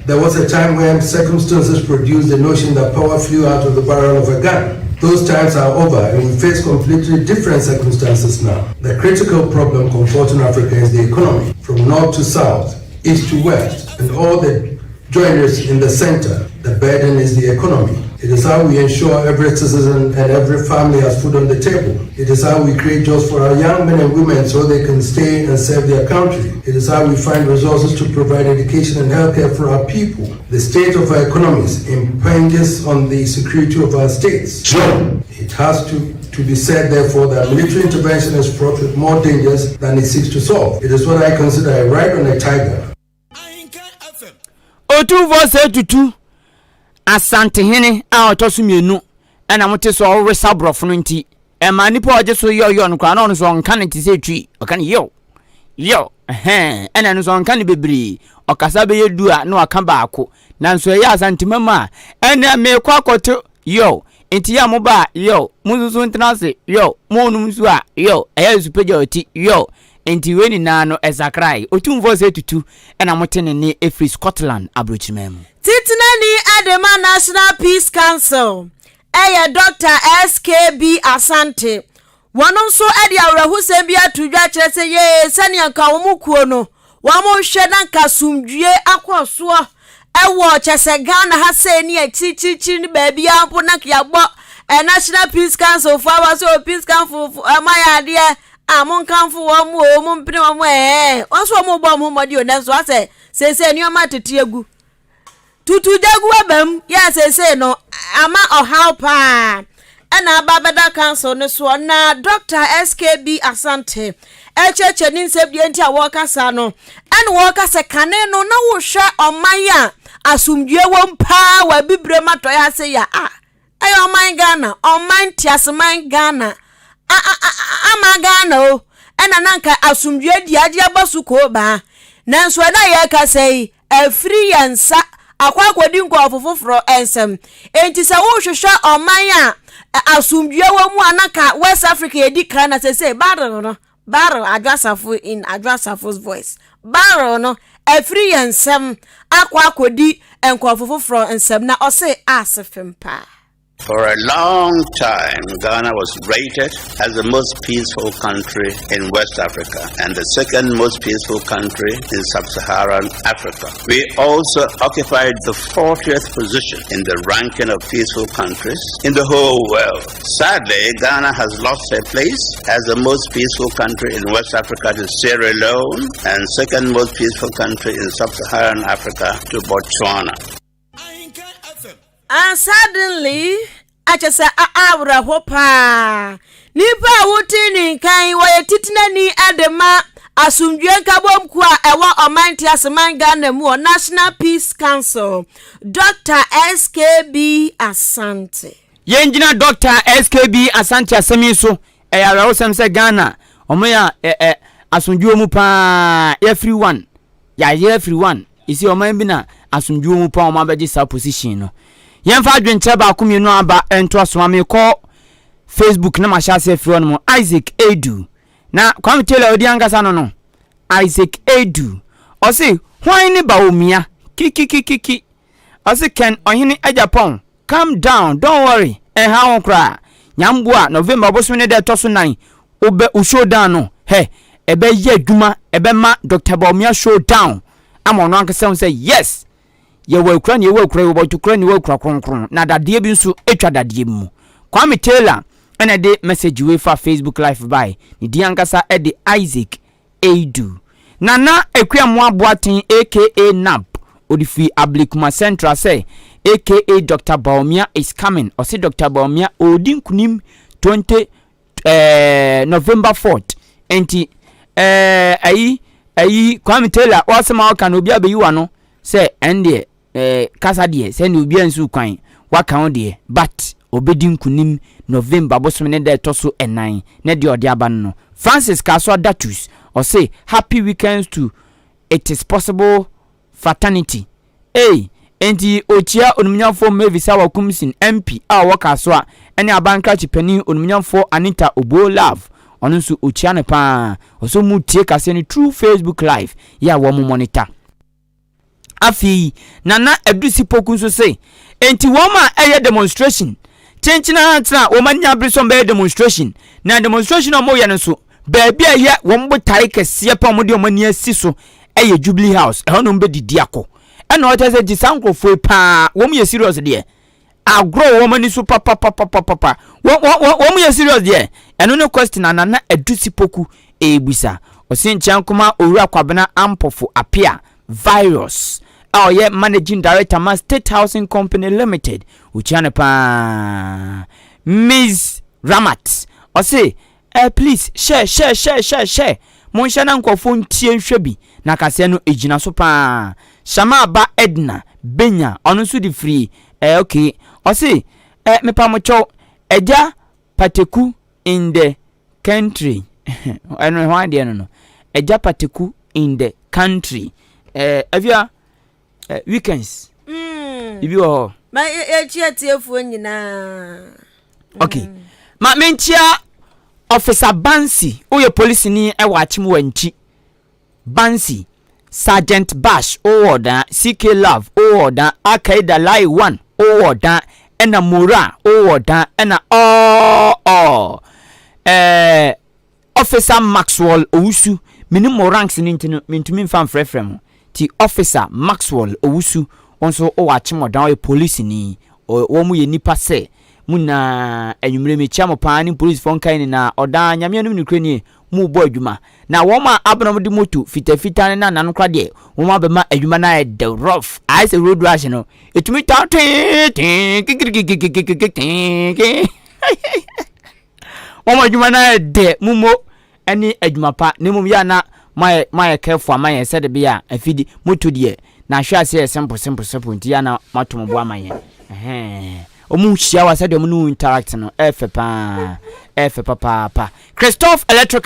There was a time when circumstances produced the notion that power flew out of the barrel of a gun. Those times are over and we face completely different circumstances now. The critical problem confronting Africa is the economy, from north to south, east to west, and all the joiners in the center. The burden is the economy. It is how we ensure every citizen and every family has food on the table. It is how we create jobs for our young men and women so they can stay and serve their country. It is how we find resources to provide education and healthcare for our people. The state of our economies impinges on the security of our states. It has to, to be said, therefore, that military intervention is fraught with more dangers than it seeks to solve. It is what I consider a ride on a tiger. Otumfoɔ Osei Tutu, Asantehene a ɔtɔ so mmienu ɛna mote sɛ ɔresa borɔfo no nti ɛma nipa a ɔgye so yɔyɔ no koraa na ɔno nso ɔnka no te sɛ twi ɔka no yɛw yɛw ɛhɛn ɛna ɛno nso ɔnka no bebree ɔkasa bɛyɛ du a na waka baako nanso ɛyɛ Asantema mu a ɛnɛ mekɔ akɔto yɛw nti yɛ a moba a yɛw mo nso so ntena ase yɛw mo nom nso a yɛw ɛyɛ nso pagya ɔti yɛw Enti wei nyinaa no ɛsakrae. Otumfoɔ Osei Tutu na mote ne nne firi Scotland aburokyiman mu. Titenani de ma National Peace Council yɛ Dɔkta SKB Asante. Wɔn nso de awerɛhosɛm bi ato dwa kyerɛ sɛ yee sɛnea nka wɔn kuo no wɔhwɛ na nka asomdwie akɔ soɔ ɛwɔ kyɛ sɛ Ghana ha sei ne akyirikyirikyiri ne baabiara mpo na nka yɛabɔ eh, National Peace Council foɔ aba sɛ o Peace Council foɔ ɛma yɛ adeɛ a monkamfo wɔn o mompene wɔn ɛɛ wɔn nso wɔn bɔ wɔn ho mmɔden o nanso asɛ seesei nneɛma tete agu Tutu gya gu aba mu yɛ a seesei no ama ɔhaw paa ɛna aba abɛda council no soɔ na Dr. SKB Asante ɛkyerɛkyerɛ ne nsɛm deɛ nti a wɔreka saa no ɛna wɔreka sɛ kane no na wohwɛ ɔman a asomdwie wom paa wɔ abibire mu atɔeɛ ase yɛ a Ɛyɛ ɔman Ghana, ɔman teaseman Ghana, a a a ama Ghana o, ɛna na nka asomdwoeɛ di agye abɔ so koobaa. Nanso ɛna yɛrekasa yi, afiri yɛn nsa akɔ akɔdi nkurɔfo foforɔ nsam. Enti sɛ wohwehwɛ ɔman a asomdwoeɛ wɔ mu a na nka West Africa yɛdi kan na sesei battle no Barrel Adwo Asafo in Adwo Asafo's voice. Barrel no afiri yɛn nsam akɔ akɔdi nkurɔfo foforɔ nsam na ɔse ase fem paa. For a long time, Ghana was rated as the most peaceful country in West Africa and the second most peaceful country in sub-Saharan Africa. We also occupied the 40th position in the ranking of peaceful countries in the whole world. Sadly, Ghana has lost her place as the most peaceful country in West Africa to Sierra Leone and second most peaceful country in sub-Saharan Africa to Botswana. And suddenly, akyɛ sɛ awerɛho paa. Nipa a wote ne nkan yi, wɔyɛ titenani de ma Asomdwoe Nkabom Kuo a ɛwɔ Ɔman Nteaseman Ghana mu wɔ National Peace Council, Dr. SKB Asante. Yɛngyina Dɔkta SKB Asante asɛm yi so, ɛyɛ awerɛhosɛm sɛ Ghana ɔman a ɛ ɛ asomdwoe wɔ mu paa yɛafiri one, yɛayera afiri one, ɛsi ɔman bi na asomdwoe wɔ mu paa wɔn abɛgye saa position no. Yɛmfa adwenkyerɛ baako mmienu aba ntoa so ma mekɔ Facebook na mahyɛ ase afiri hɔ nom. Isaac Edu na Kwame Taylor odi ankasa no no Isaac Edu ɔse hwan ne Bawumia kikikikiki ɔse Ken Ɔhene Agyapong Calm down don't worry ɛnha wo ho koraa Nyamboa November bosome ne da ɛtɔ so nan wobɛ wo show down no hɛ ɛbɛyɛ adwuma ɛbɛma Doctor Bawumia show down ama ɔno ankasa hu sɛ yes yɛwɔ akura ne yɛwɔ akura yɛwɔ bɔtokura ne yɛwɔ akura kronkron na dadeɛ bi nso atwa dadeɛ mu Kwame Taylor ɛna ɛde message wei fa Facebook live bae ne din ankasa ɛde Isaac Eidu. Nana Akuamoah Boateng aka Nab, ɔde firi Ablekuma Central sɛ aka Doctor Bawumia is coming. Ɔse Doctor Bawumia ɔredi nkunim 20 eh, November 4th. Enti eh, ayi ayi Kwame Taylor wasɛm a ɔka no obi abɛyi wano sɛ ɛndeɛ Eh kasa deɛ sɛdeɛ obiara nsiw kwan waka wo deɛ but ɔbɛdi nkunim November bosome ne da ɛtɔ so ɛnan ne deɛ ɔde aba no no Francis Kasoa Datus ɔse happy weekends to it is possible fraternity ei enti ɔkyia onimnyamfoɔ Mavis Hawa Kumsin MP a ɔwɔ Kasoa ɛne abankrakye panin onimnyamfoɔ Anita Obuo Love ɔno nso ɔkyia no paa ɔsɛ ɔmu tie kaseɛ no through Facebook live yɛ a wɔn monitor. Afei Nana Adusi Poku nso se, enti wɔn a ɛyɛ demonstration kyenkyen ara tena wɔn ani abere sɛ wɔbɛyɛ demonstration, na demonstration a wɔyɛ no nso, baabi a ɛyɛ wɔn botae kɛseɛ pa a wɔde wɔn ani asi so yɛ Jubilee House, ɛhɔ na wɔbɛdidi akɔ. Ɛna ɔkyerɛ sɛ nti saa nkurɔfoɔ yi paa wɔn yɛ serious deɛ. Agorɔ wɔ wɔn ani so papapapapapa. Wɔn wɔn wɔn yɛ serious deɛ. Ɛno ne question a Nana Adusi Poku ɛrebisa. Ɔse nkyea nkoma Owura Kwabena Ampofo Apea Virus a ɔyɛ Managing Director ma State Housing Company Limited. Wokyia no paa. Ms Ramat ɔse Eh please share share share share share monhyɛ na nkurɔfoɔ ntie nhwɛ bi na kaseɛ no ɛgyina so paa Shamaa ba Edna Benya ɔno nso de firi eh okay ɔse eh mepa mo kyɛw Agya Pateku in the country ɛno ɛho adeɛ no no Agya Pateku in the country eh Afia eh, weekends mm. biribi wɔ hɔ ma yɛkyia tiefoɔ nyinaa okay mm. ma menkyia officer Bansi woyɛ polisini ɛwɔ akyem wɔ nkyi Bansi Sergeant Bash wowɔ ɔdan CK Love wowɔ ɔdan Akaida Lai 1 wowɔ ɔdan ɛna Mora wowɔ ɔdan ɛna ɔɔ ɔɔ ɛɛ Officer Maxwell Owusu, Menim mo ranks no nti no mentumi mfa mfrɛfrɛ mo. Nti Officer Maxwell Owusu, wo nso wowɔ Akyemɔdan, woyɛ polisini. Wɔn yɛ nnipa sɛ mo nyinaa. Anwummere mekyia mo paa ne polisifoɔ nkae nyinaa. Ɔdaa, Nyame anom nokorɛ nie, morebɔ adwuma. Na wɔn a abena wɔde moto fitafitaa ne nana no koraa deɛ, wɔn abɛma adwuma no ayɛ dɛ rough. Ayɛ sɛ road rush no, ɛtumi taa tee tee kikirikikikikiki tee kee. Wɔn adwuma no ayɛ dɛ mo mo ne adwuma pa na mmom yɛ a na moayɛ moayɛ careful ama yɛn sɛde bɛyɛ a afidi moto deɛ na ahwɛ ase yɛ simple simple simple nti yɛ a na moato mo bo ama yɛn ɛhɛn wɔn hyia wa sɛdeɛ wɔn ne wo interact no ɛɛfɛ paa ɛɛfɛ papaapa Christophe Electrical.